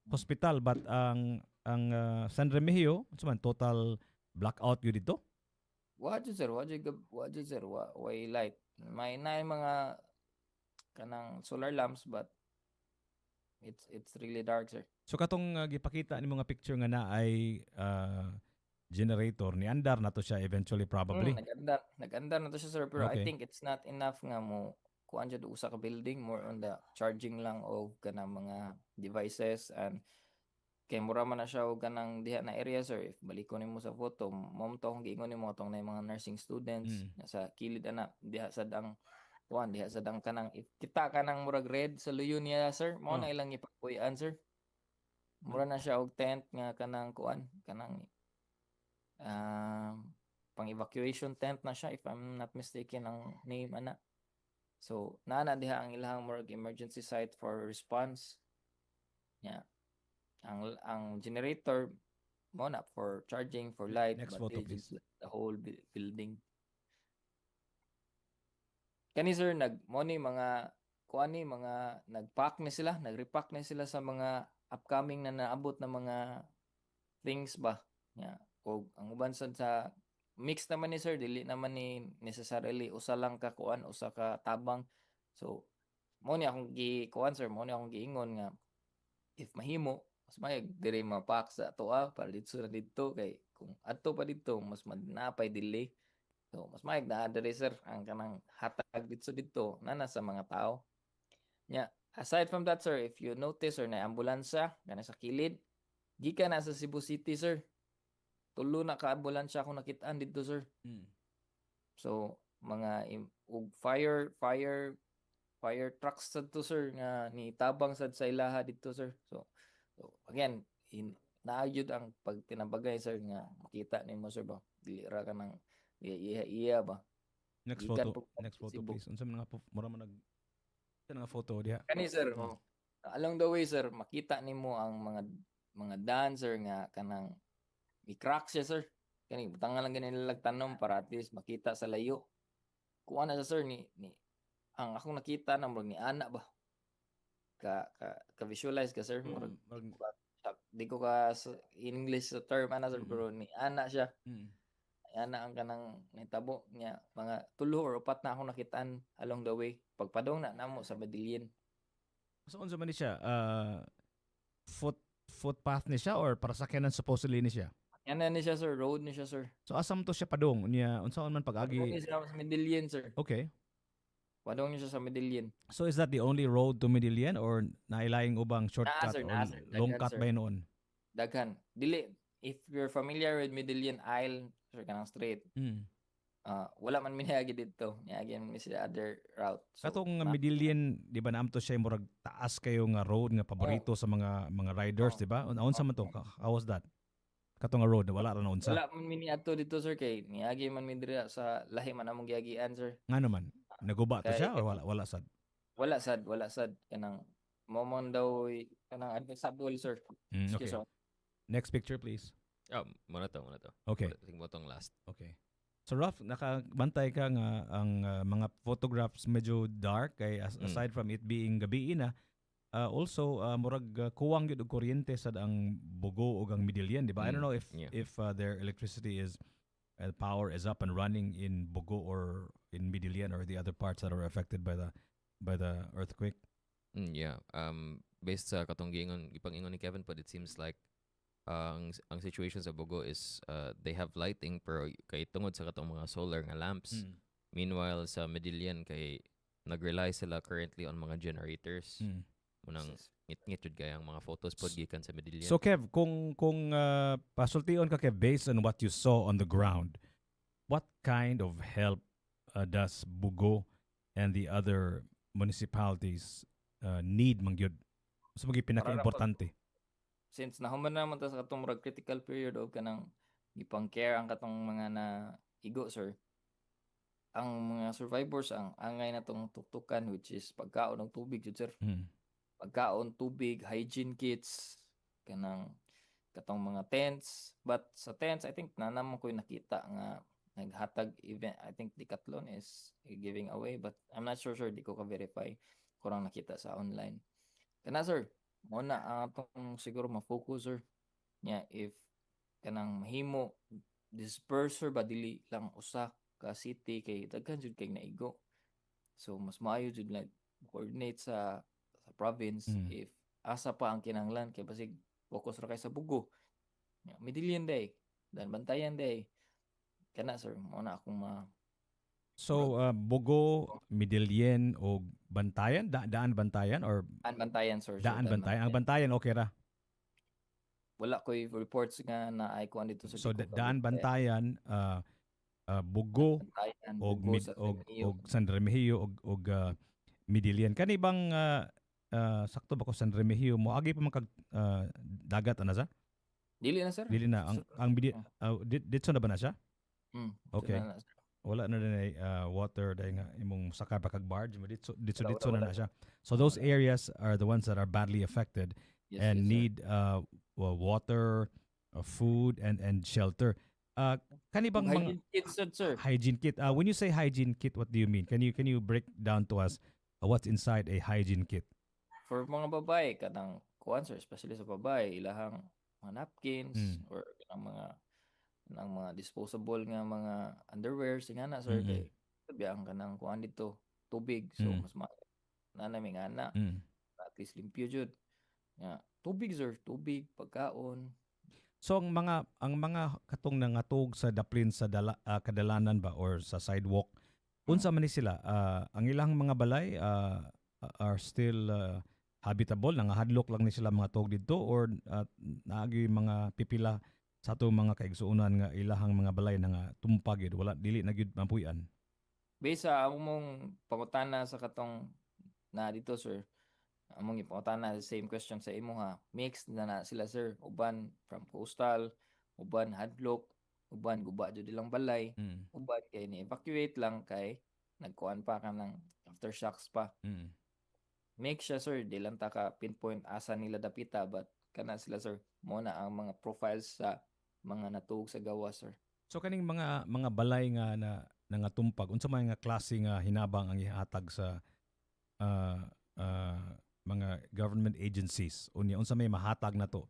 hospital, but ang San Remigio unsa man, total blackout gyud dito? Wa jud, sir, wa jud wa jud, sir, wa way light. May naay mga kanang solar lamps but it's really dark, sir. So katong gipakita ni mga picture nga na ay generator ni andar na to siya eventually probably. Nag-andar na to siya, sir, pero I think it's not enough nga mo kuan jud usa ka building, more on the charging lang og kanang mga devices and kay mura man na siya og kanang diha na area, sir. If balikon nimo sa photo, mao man to akong giingon nimo atong na mga nursing students sa kilid ana diha sad ang Kuan diha sa dang kanang if kita ka ng murag red sa luyo niya, sir, mao na ilang ipagpuy-an, sir. Mura na siya og tent nga kanang kuan, kanang pang evacuation tent na siya, if I'm not mistaken ang name ana. So naa na diha ang ilang murag emergency site for response. Yeah. Ang generator mo na for charging, for light, Next but photo, they please. just the whole building. Kani, sir, nag mo ni mga kuan ni mga nag-pack ni sila, nag-repack ni sila sa mga upcoming na naabot na mga things ba. Yeah. Og ang uban sad sa mix naman ni, sir, dili naman ni necessarily usa lang ka kuan, usa ka tabang. So mo ni akong gi kuan, sir, mo ni akong giingon nga if mahimo mas may diri ma-pack sa atoa para didto na didto, kay kung adto pa didto mas napay delay. So mas may naa diri, sir, ang kanang hatag didto didto na na sa mga tao. Nya aside from that, sir, if you notice or na ambulansya kana sa kilid, gikan na sa Cebu City, sir. Tulo na ka ambulansya akong nakitaan didto, sir. So mga ug fire trucks sad to, sir, nga ni tabang sad sa ilaha didto, sir. So again, in naa gyud ang pagtinabagay, sir, nga makita nimo, sir, ba, dili ra ka nang iya iya ba. Next Gikan photo. po Next photo, Cebu. please. Unsa man nga mura man nag unsa nga photo diha? Kani, sir, oh. Along the way, sir, makita nimo ang mga dancer nga kanang i-crack siya, sir. Kani butangan lang gani nila tanom para at least makita sa layo. Kuha na siya, sir, ni ang akong nakita na murag ni ana ba. Ka visualize ka, sir, murag di ko ka sa English sa term ana, sir, pero ni ana siya. Ana ang kanang nahitabo niya, mga tulo or upat na akong nakitaan along the way. Pagpadong na namo sa Medellin. So unsa man ni siya? Footpath ni siya or para sakyanan supposedly ni siya? Yan na ni siya, sir, road ni siya, sir. So asam to siya padung niya, unsaon man Padong pag-agi? ni siya sa Medellin, sir. Padong ni siya sa Medellin. So is that the only road to Medellin or nailaing ubang shortcut Sir, or naa, sir. long Daghan, cut sir. ba noon? Daghan. Dili, if you're familiar with Medellin Isle, sir, kanang straight. Wala man miagi didto. Niagi man mi sa other route. So, Katong Medellin, di ba, naamto siya murag taas kayo nga road nga paborito sa mga riders, Oh. di ba? Unsa man to? How was that? Katong nga road wala ra na unsa. Wala man mi niadto didto, sir, kay niagi man mi diri sa lahi man among giagian, sir. Ngano man? Naguba to siya or wala sad? Wala sad, wala sad, kanang mo man daw kanang advisable, sir. Excuse Okay. Next picture, please. Oh, muna to, muna to. Okay. Tingnan mo tong last. Okay. So Ralph, nakabantay ka nga ang mga photographs medyo dark kay aside from it being gabi na, also murag kuwang gyud og kuryente sad ang Bogo ug ang Medellin, di ba? I don't know if Yeah. if their electricity is power is up and running in Bogo or in Medellin or the other parts that are affected by the earthquake. Yeah. Based sa katong giingon gipang-ingon ni Kevin, but it seems like ang situation sa Bogo is they have lighting pero kay tungod sa katong mga solar nga lamps. Meanwhile sa Medellin kay nag-rely sila currently on mga generators. Munang ngit-ngit jud kay ang mga photos pod gikan sa Medellin. So Kev, kung pasultion ka, Kev, based on what you saw on the ground, what kind of help does Bogo and the other municipalities need man gyud? Sa mga pinaka-importante. Since nahuman naman ta sa katong murag critical period og kanang gipang care ang katong mga na igo, sir. Ang mga survivors, ang angay na tong tuktukan, which is pagkaon ng tubig jud, sir. Pagkaon, tubig, hygiene kits, kanang katong mga tents. But sa tents, I think na naman ko nakita nga naghatag event. I think Decathlon is giving away, but I'm not sure, sir, di ko ka-verify. Kurang nakita sa online. Kana, sir, mo na ang atong siguro ma-focus, sir. Nya if kanang mahimo disperser ba, dili lang usa ka city kay daghan jud kay naigo. So mas maayo jud like coordinate sa province if asa pa ang kinahanglan, kay basig focus ra kay sa Bogo. Nya, Medellin day, dan Bantayan day. Kana, sir, mo na akong ma So Bogo, Medellin o Bantayan, Daan Bantayan or Daan Bantayan, sir. Daan Bantayan. Ang Bantayan okay ra. Wala ko'y reports nga na ay kuan dito sa So Daan Bantayan, Bogo Bantayan, og Bogo, mid sa og Remigio. Og San Remigio og Medellin. Kani bang sakto ba ko, San Remigio moagi pa man kag dagat ana sa? Dili na, sir. Dili na ang ang ditso na ba na siya? Mm, na, sir. Wala na rin ay water dahil nga imong sakay pa kag barge mo ditso ditso Wala, ditso wala, na wala. na siya. So those Wala. Areas are the ones that are badly affected and Yes, sir. need water, food and shelter. Kani bang Ug mga hygiene kits, sir, sir. Hygiene kit? When you say hygiene kit, what do you mean? Can you break down to us what's inside a hygiene kit? For mga babae, kanang kuan, sir, especially sa babae, ilahang mga napkins or kanang mga disposable nga mga underwear sing ana, sir, kay biyang kanang kuan dito, tubig, so mas ma na may ngana at least limpyo jud nga tubig, sir, tubig, pagkaon. So ang mga katong nangatog sa daplin sa kadalanan ba or sa sidewalk, unsa man ni sila? Ang ilang mga balay are still habitable, nangahadlok lang ni sila mga tog didto, or naagi mga pipila sa atong mga kaigsuonan nga ilahang mga balay na nga tumpag gyud, wala, dili na gyud mapuy-an? Based sa among pangutana sa katong na dito, sir, among ipangutana the same question sa imo ha, mixed na na sila, sir. Uban from coastal, uban hadlok, uban guba jud ilang balay, uban kay ni evacuate lang kay nagkuan pa ka ng aftershocks pa. Mix siya, sir. Di lang ta ka pinpoint asa nila dapita, but kana sila, sir, mo na ang mga profiles sa mga natuog sa gawas, sir. So kaning mga balay nga na nangatumpag, unsa may nga klase nga hinabang ang ihatag sa mga government agencies? Unya unsa may mahatag nato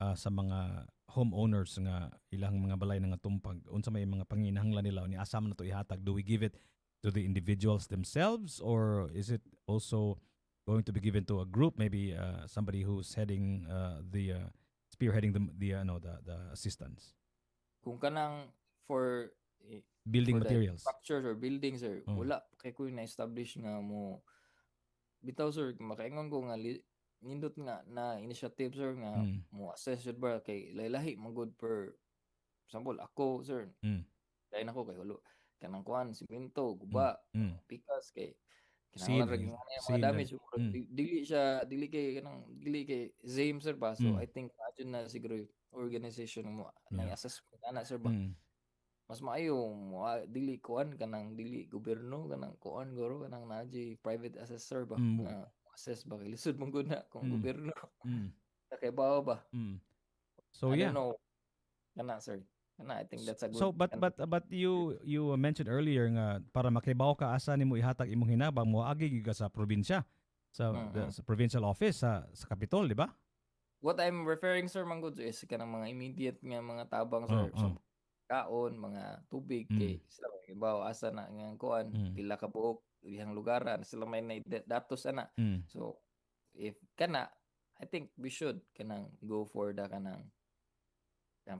sa mga homeowners nga ilang mga balay na ngatumpag? Unsa may mga panginahanglan nila? Unya asa man nato ihatag? Do we give it to the individuals themselves, or is it also going to be given to a group, maybe somebody who's heading the spearheading the ano the assistance? Kung kanang for building for the materials structures or buildings, sir, wala kay ko na-establish nga mo bitaw, sir. Makaingon ko nga nindot nga na initiative, sir, nga mo assess jud ba kay lahi-lahi man gud. Per example, ako, sir, lain ako kay hulo kanang kuan, simento guba, pikas kay Scene, kinahanglan ra gyud nga mga scene, damage. Murag dili siya, dili kay kanang dili kay same, sir, ba. So I think adyo na siguro yung organization mo na assess ana, sir, ba. Mas maayo mo dili kuan, kanang dili gobyerno, kanang kuan guro, kanang naa private assessor ba nga assess ba kay lisod man gud na kung gobyerno kay bawo ba. So I yeah. don't know, kana, sir, kana I think that's a good So but but you mentioned earlier nga para makibaw ka asa nimo ihatag imong hinabang, moagi gyud ka sa probinsya, sa sa provincial office sa Capitol, di ba? What I'm referring, sir, man gud is kanang mga immediate nga mga tabang, sir. So kaon, mga tubig, kay sila may kibaw asa na nga kuan, pila ka buok dihang lugaran sila may na datos ana. So if kana, I think we should kanang go for the kanang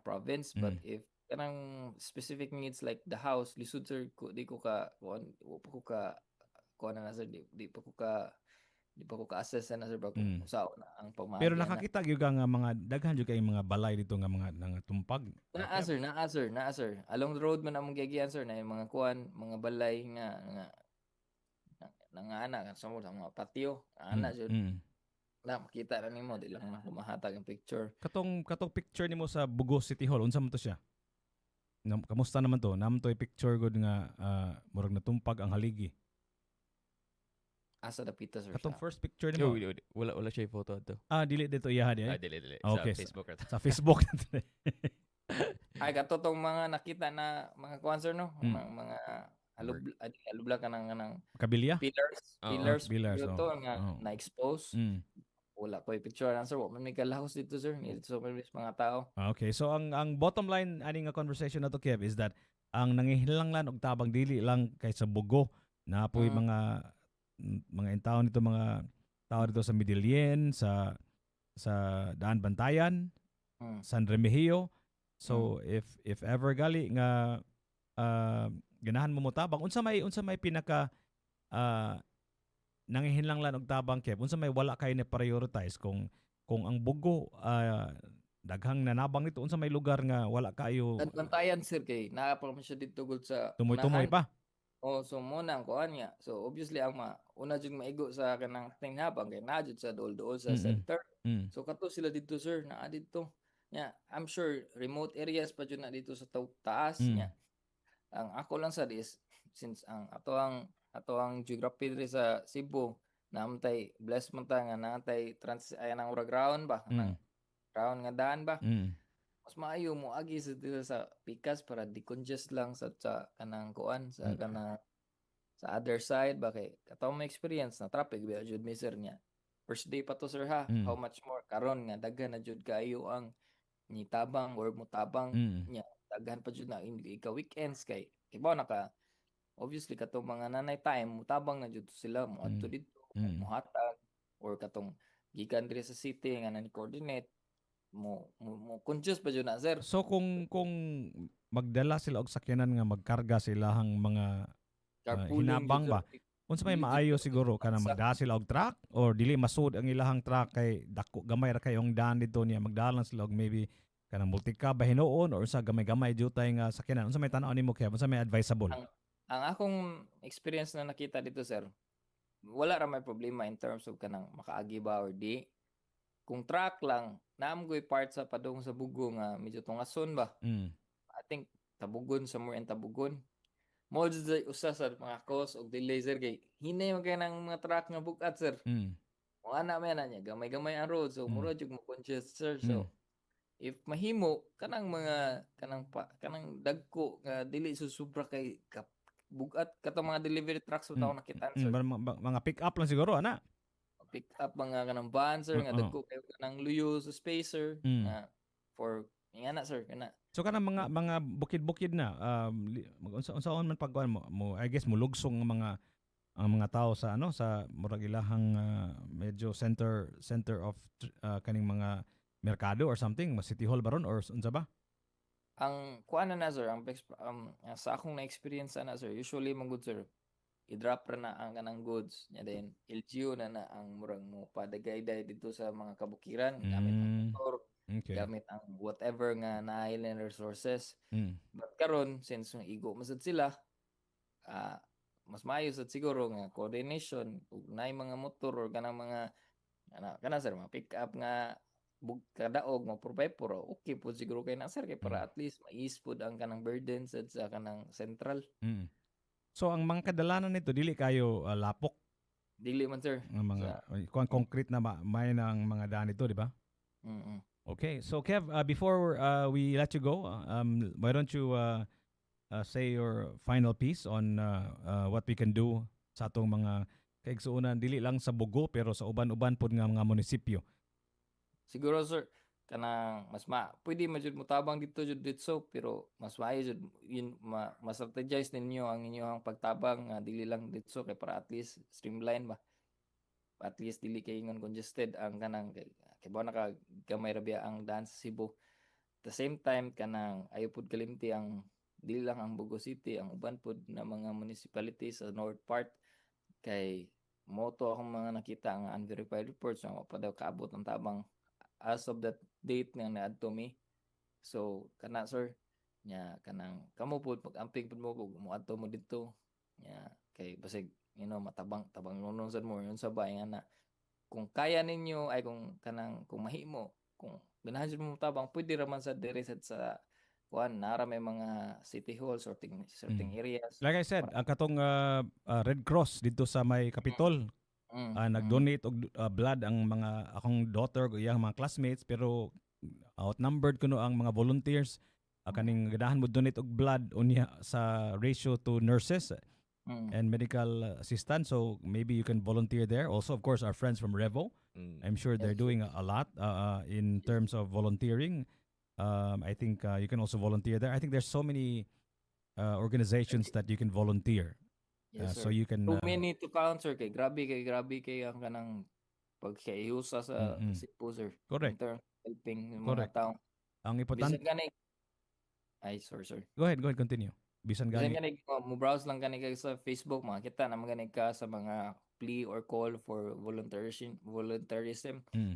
province, but if kanang specific needs like the house, lisod, sir, ko di ko ka kuan, wa pa ko ka kuan na, sir, di pa ko ka assess na, sir, ba kung unsaon na ang pamaagi Pero ana. Nakakita gyud ka nga mga daghan gyud kay mga balay dito nga mga nangatumpag. Naa, sir, naa, sir, naa, sir. Along the road man among giagian, sir, na yung mga kuan, mga balay nga nangana sa mga patio, ana jud. Na makita ra nimo, di lang na ko mahatag ang picture. Katong picture nimo sa Bogo City Hall, unsa man to siya? Kamusta naman to? Naman to picture gud nga murag natumpag ang haligi. Asa dapita, sir? Katong Sa first picture Yo, nimo. wala wala siya photo ato. Ah, dili dito iya di Ah, ay. dili dili. Okay, sa Facebook ra to. Sa Facebook. Ay, kato tong mga nakita na mga kuan, sir, no? Mga alubla kanang Kabilya? Pillars, Oo. pillars, Pillars, to nga na-expose. Wala ko picture answer, wa man may kalahos dito, sir. Dito sa mga tao. Ah, okay, so ang bottom line ani nga conversation na to, Kev, is that ang nangihilanglan og tabang dili lang kay sa Bogo na po'y mga intawon nito, mga tao dito sa Medellin, sa Daan Bantayan, San Remigio. So if ever gali nga ganahan mo motabang, unsa may pinaka nangihilanglan og tabang, Kev? Unsa may wala kay na prioritize kung ang Bogo Daghang nanabang nito unsa may lugar nga wala kaayo. Bantayan, sir, kay naa pa man siya didto gud sa Tumoy-tumoy unahan. Pa. Oh, so mo na ang kuan nga. So obviously ang ma una jud maigo sa kanang tinhabang kay naa jud sa duol-duol sa center. So kato sila didto, sir, naa didto. Nya, I'm sure remote areas pa jud na didto sa taas nya. Ang ako lang sad is since ang ato ang geography diri sa Cebu, naamtay blessed man ta nga naatay trans ay nang murag round ba, kanang round nga daan ba. Mas maayo mo agi sa dito sa pikas para decongest lang sa kanang kuan sa kanang sa other side ba, kay kato mo experience na traffic ba jud mi, sir, niya. First day pa to, sir, ha. How much more karon nga daghan na jud kaayo ang nitabang or mutabang niya, daghan pa jud na ika weekends kay kibaw naka obviously katong mga nanay time mutabang na jud sila mo adto didto, muhatag or katong gikan diri sa city nga nani coordinate mo conscious pa jud na, sir. So kung magdala sila og sakyanan nga magkarga sa ilahang mga Carpooling hinabang jud, ba? Sir. Unsa may Dili jud maayo siguro kana sa- magdala sila og truck or dili masud ang ilahang truck kay dako gamay ra kayo ang daan didto niya, magdala lang sila og maybe kanang multicab ba hinuon or sa gamay-gamay jutay nga sakyanan? Unsa may tan-aw nimo kaya, unsa may advisable? Ang akong experience na nakita dito, sir, wala ra may problema in terms of kanang makaagi ba or di. Kung truck lang, naam ko'y part sa padung sa Bugo nga medyo tungason ba. I think Tabugon, somewhere in Tabugon. Mo jud say usa sa mga cause og delay, sir, kay hinay man kay ng mga truck nga bugat, sir. Mo ana man na niya, gamay-gamay ang road, so mura jud mo congest, sir. So if mahimo kanang mga kanang pa, kanang dagko nga dili susubra kay kap, bugat katong mga delivery trucks mm. Taon nakitaan, sir. Mga pick up lang siguro ana. Pick up, mga kanang van, sir, nga dagko kayo kanang luyo sa spacer nga for nga na, sir, kana. So kanang mga bukid-bukid na unsa man pagkuan mo, I guess mulugsong ang mga tao sa ano, sa murag ilahang medyo center center of kaning mga merkado or something, mas City Hall ba ron or unsa ba? Ang kuan na na, sir, ang sa akong na-experience na, sir, usually man good, sir, i-drop ra na ang kanang goods nya, then LGU na na ang murag mo padagayday didto sa mga kabukiran gamit ang motor, gamit ang whatever nga naay resources. But karon since yung igo man sad sila, mas maayo sad siguro nga coordination ug naay mga motor or kanang mga ana kana, sir, mga pick up nga bug kadaog mo 4x4, okay po siguro kay na, sir, kay para at least ma-ease pod ang kanang burden sad sa kanang central. So ang mga kadalanan nito dili kayo lapok Dili man, sir. ang mga kuan concrete na may ng mga daan nito, di ba? Mm. Okay, so Kev, before we let you go, why don't you say your final piece on what we can do sa atong mga kaigsuonan dili lang sa Bogo pero sa uban-uban pod nga mga munisipyo? Siguro, sir, kanang mas ma pwede man jud motabang dito jud ditso, pero mas maayo jud yun ma, ma-strategize ninyo ang inyong pagtabang nga dili lang ditso kay para at least streamline ba, at least dili kay ingon congested ang kanang kay ba naka gamay ra biya ang daan sa Cebu. At the same time, kanang ayo pud kalimti ang dili lang ang Bogo City, ang uban pud na mga municipalities sa north part, kay moto akong mga nakita nga unverified reports nga wa pa daw kaabot ang tabang as of that date nga naadto mi. So kana, sir, nya kanang kamo pud pag-amping pud mo kung moadto mo didto nya, kay basig matabang tabang nunon sad mo yun sa ba nga na kung kaya ninyo ay kung kanang kung mahimo, kung ganahan jud mo tabang, pwede ra man sa diri sad sa kuan, nara may mga city hall sorting certain areas. Like I said, ang katong Red Cross dito sa may Capitol, nag-donate og blood ang mga akong daughter ug iyang mga classmates, pero outnumbered kuno ang mga volunteers kaning ganahan mo donate og blood unya sa ratio to nurses and medical assistant. So maybe you can volunteer there. Also, of course, our friends from Revo, I'm sure they're doing a lot in terms of volunteering. I think you can also volunteer there. I think there's so many organizations that you can volunteer. Yes, So sir. you can Too many to count, sir, kay grabe kay ang kanang pagkaihusa sa Cebu, sir. Correct. In terms of helping yung mga Correct. tao. Ang importante Bisan gani. Ay, sorry, sir. Go ahead, continue. Bisan Bisan gani. Gani mo browse lang gani kay sa Facebook, makita naman gani ka sa mga plea or call for volunteerism.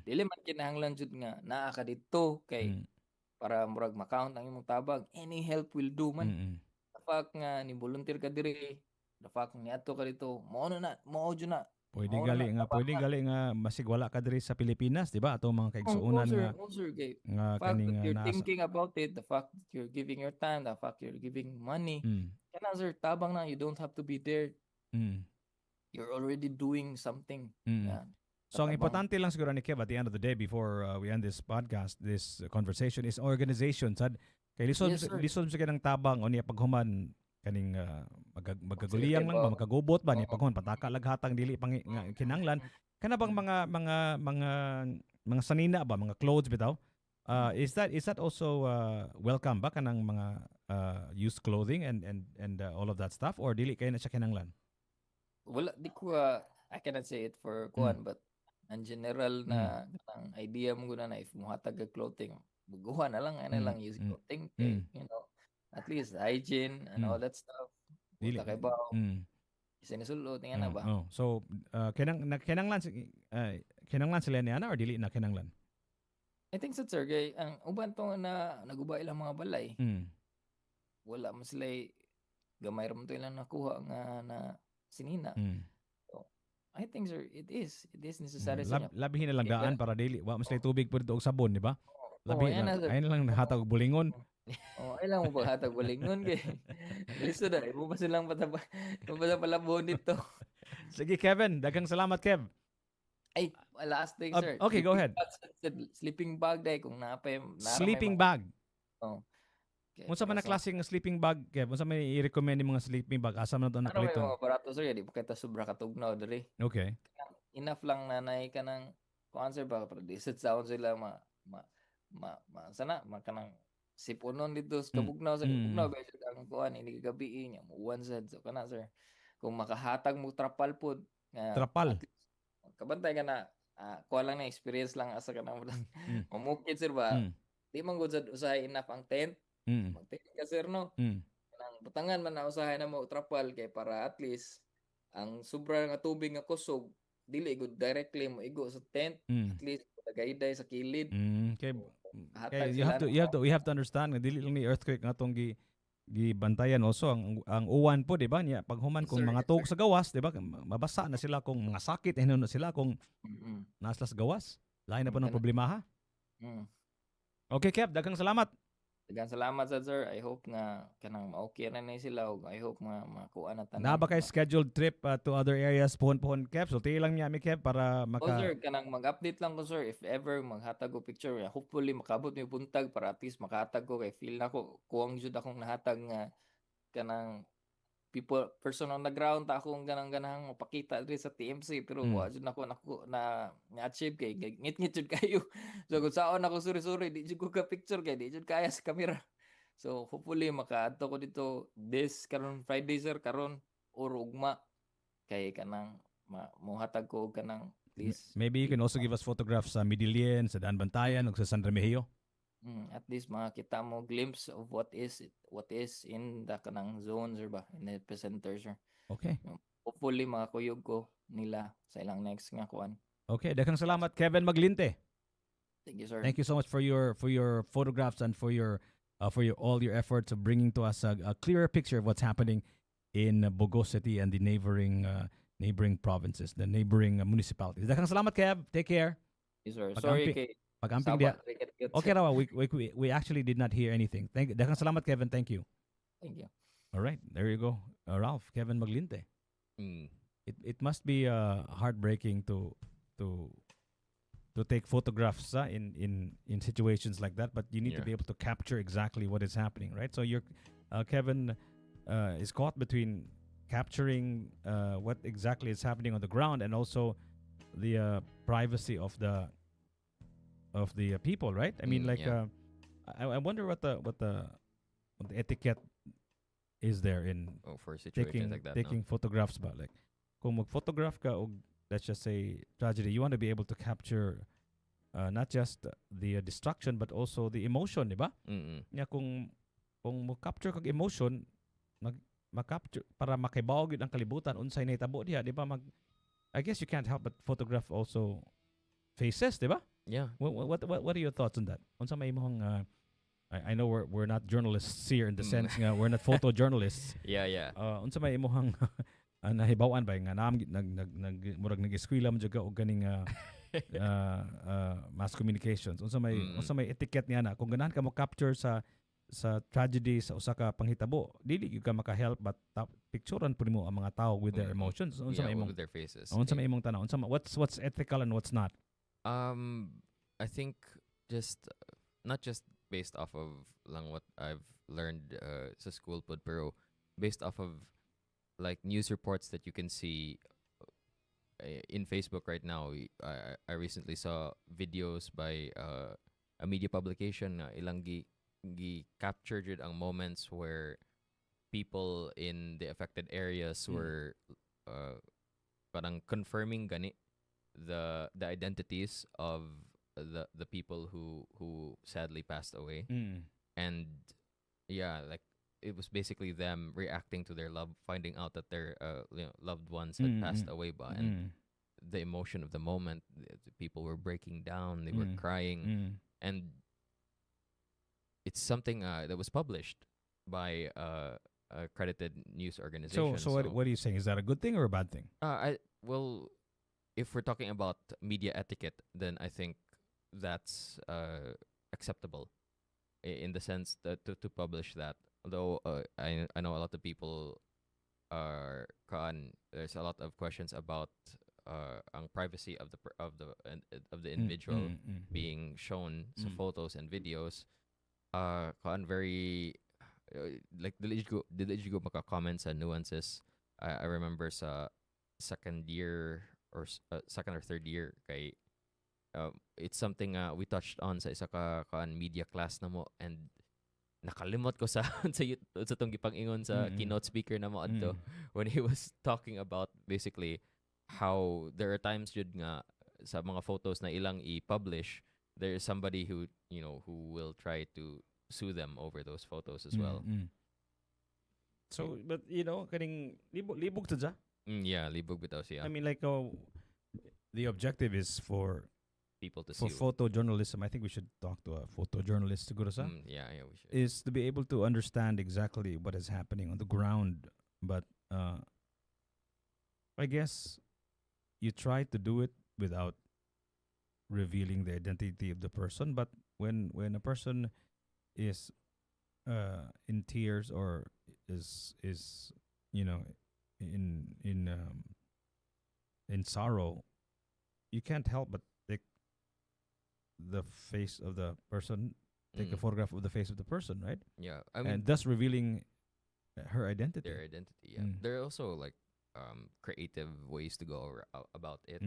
Dili man kinahanglan jud nga naa ka didto kay para murag ma-count ang imong tabang. Any help will do man. The fact nga ni volunteer ka diri, the fact nga niadto ka didto, mao na na, mao jud na. Pwede Mao na gali na, nga tabang pwede na. Gali nga masig wala ka diri sa Pilipinas, di ba? Atong mga Oh, kaigsuonan sir, nga oh, sir, kay nga fact kaning that you're naa sa thinking about it, the fact that you're giving your time, the fact you're giving money, kana, sir, tabang na. You don't have to be there. You're already doing something. Yeah. So ang Tatabang. Importante lang siguro ni Kev at the end of the day before we end this podcast, this conversation is organization. Sad kay lisod Yes, sir. Lisod sa kanang tabang o niya paghuman kaning magaguliyang lang ba, makagubot ba niya, paghuman pataka laghatang dili pang nga kinanglan kana bang mga sanina ba, mga clothes bitaw, is that also welcome ba, kanang mga used clothing and all of that stuff, or dili kay na siya kinanglan? Wala, di ko I cannot say it for kuan, but ang general na kanang idea mo guna na if muhatag ka clothing, buguhan na lang ana lang use clothing kay at least hygiene and all that stuff. Dili. Wala kay bawo. Isa ni sulod nga na ba? Oh. So kinanglan sila ni ana or dili na kinanglan? I think sa, sir, kay ang uban to na naguba ilang mga balay. Wala man sila, gamay ra man to ilang nakuha nga na sinina. I think, sir, it is necessary sa Lab, labihin na lang daan para dili wa man sila tubig pud og sabon, di ba? Labi ayan lang, na, sir. Ayun lang hatag og bulingon. Oh, ay lang mo paghatag bulingon kay lisod na mo pa silang pataba mo pa sila palabon dito. Sige Kevin, daghang salamat, Kev. Ay, last thing, sir. Okay, go Sleeping ahead. bag, sir. Sleeping bag dai kung naa pay naa ra may Sleeping bag. Oh. Okay, Unsa man na para sa- klase nga sleeping bag, Kev? Unsa man i-recommend ni mga sleeping bag? Asa man to Ano may napaliton? mga barato, sir, di pa kita sobra katugnaw diri. Enough lang na nay ka ng kuan, sir, ba, para di sad sound sila ma sana ma kanang sipunon dito sa kabugnaw sa kabugnaw ba jud ang kuan ini gabi niya muwan sad. So kana, sir, kung makahatag mo trapal pod nga Trapal. at least kabantay ka na, kuan lang na experience lang asa ka na mamukid, sir, ba, di man gud sad usahay enough ang tent. Mag-tent ka, sir, no, kanang butangan man na usahay na mo trapal kay para at least ang sobra nga tubig nga kusog dili gud directly mo igo sa tent. At least nagayday sa kilid. Kay Hatag kay you have sila to ng you have to we have to understand nga dili lang ni earthquake nga atong gi gibantayan, also ang uwan po, di ba, niya paghuman kung Sir, mga yes, tuog sir. sa gawas, di ba, mabasa na sila kung mga sakit hinuno sila kung naa sila sa gawas, lahi na po ng Kana. Problema ha. Okay Kev, daghang salamat. Daghang salamat sad, sir. I hope nga kanang ma-okay na ni sila ug I hope nga makuha na tanan. Naa ba kay scheduled trip to other areas puhon-puhon, Kev? Sulti lang niya mi, Kev, para Oh, maka sir, kanang mag-update lang ko, sir, if ever maghatag ko picture. Hopefully makabot mi buntag para at least makahatag ko kay feel nako kuwang jud akong nahatag nga kanang people person on the ground ta akong ganang ganahang mapakita diri sa TMC, pero wa jud nako nako na na-achieve kay ngit-ngit jud kayo. So kung saon ako suri-suri, di jud ko ka picture kay di jud kaya sa kamera. So hopefully makaadto ko dito this karon Friday, sir, karon or ugma kay kanang mohatag ko og kanang at least Maybe you can also give us photographs sa Medellin, sa Daanbantayan ug sa San Remigio. At least makita mo glimpse of what is in the kanang zone, sir, ba, in the epicenter, sir. Hopefully makakuyog ko nila sa ilang next nga kuan. Okay, daghang salamat, Kevin Maglinte. Thank you, sir. Thank you so much for your photographs and for your all your efforts of bringing to us a clearer picture of what's happening in Bogo City and the neighboring provinces, the neighboring municipalities. Daghang salamat, Kev. Take care. Yes, sir. Sorry kay Pag-amping diha. saba, cricket. Okay raw, we actually did not hear anything. Thank daghang salamat, Kevin. Thank you. Thank you. All right, there you go. Ralph, Kevin Maglinte. It must be heartbreaking to take photographs in situations like that, but you need to be able to capture exactly what is happening, right? So you're Kevin is caught between capturing what exactly is happening on the ground and also the privacy of the people, right? I mean, like, I wonder what the etiquette is there in Oh, for situations taking like that, taking no? photographs ba, like kung mag-photograph ka og, let's just say, tragedy, you want to be able to capture not just the destruction but also the emotion, di ba? Nya kung mo capture kag emotion, mag ma-capture para makibaw gyud ang kalibutan unsay nahitabo diha, di ba? Mag I guess you can't help but photograph also faces, di ba? Yeah. What are your thoughts on that? Unsa may imong I know we're not journalists here in the sense nga we're not photojournalists. Unsa may imong nahibaw-an ba nga naam nag nag nag murag nag-eskwela mo jud ka og ganing mass communications? Unsa may unsa may etiquette niya na kung ganahan ka mo capture sa tragedy, sa usa ka panghitabo, dili gyud ka maka-help but picturean pud nimo ang mga tao with their emotions? Unsa may imong with their faces. Unsa may imong tanaw? Unsa what's ethical and what's not? I think just not just based off of lang what I've learned sa school pud, pero based off of like news reports that you can see in Facebook right now. I recently saw videos by a media publication na ilang gi captured jud ang moments where people in the affected areas were parang confirming gani the identities of the people who sadly passed away, and yeah, like it was basically them reacting to their love finding out that their loved ones had passed away ba, and the emotion of the moment, the people were breaking down, they were crying, and it's something that was published by accredited news organization. So what are you saying? Is that a good thing or a bad thing? I well, if we're talking about media etiquette, then I think that's acceptable in the sense that to publish that. Although I know a lot of people are kuan, there's a lot of questions about ang privacy of the per- of the and of the individual being shown sa photos and videos. Kuan, very like dili ko maka-comment sa nuances. I remember sa second year or second or third year kay it's something we touched on sa isa ka kuan media class namo and nakalimot ko sa tong gipang-ingon sa keynote speaker namo adto when he was talking about basically how there are times jud nga sa mga photos na ilang i-publish, there is somebody who you know who will try to sue them over those photos as well. So, but kaning libog libog to siya. Yeah, libog bitaw siya. I mean, like, oh, the objective is for people to for see. Photojournalism. I think we should talk to a photojournalist siguro sa Yeah, we should. Is to be able to understand exactly what is happening on the ground. But I guess you try to do it without revealing the identity of the person. But when a person is in tears or is in sorrow, you can't help but take the face of the person, take a photograph of the face of the person, right? Yeah, I mean, And thus revealing her identity. Their identity. Yeah, there are also like creative ways to go about it.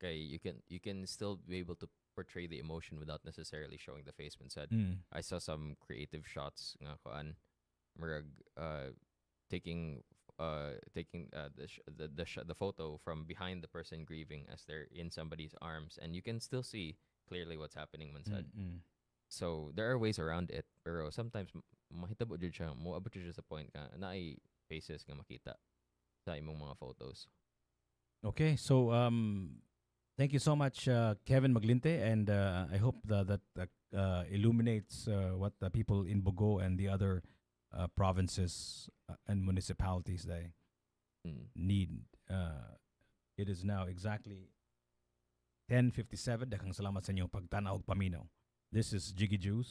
Okay, you can still be able to portray the emotion without necessarily showing the face. Man sad I saw some creative shots nga kuan murag taking the sh- the photo from behind the person grieving as they're in somebody's arms and you can still see clearly what's happening man sad. So there are ways around it, pero sometimes mahitabo jud siya, moabot jud siya sa point nga naay faces nga makita sa imong mga photos. Okay, so thank you so much, Kevin Maglinte, and I hope that illuminates what the people in Bogo and the other provinces and municipalities they need. It is now exactly 10:57. Daghang salamat sa inyong pagtanaw ug paminaw. This is Jiggy Juice.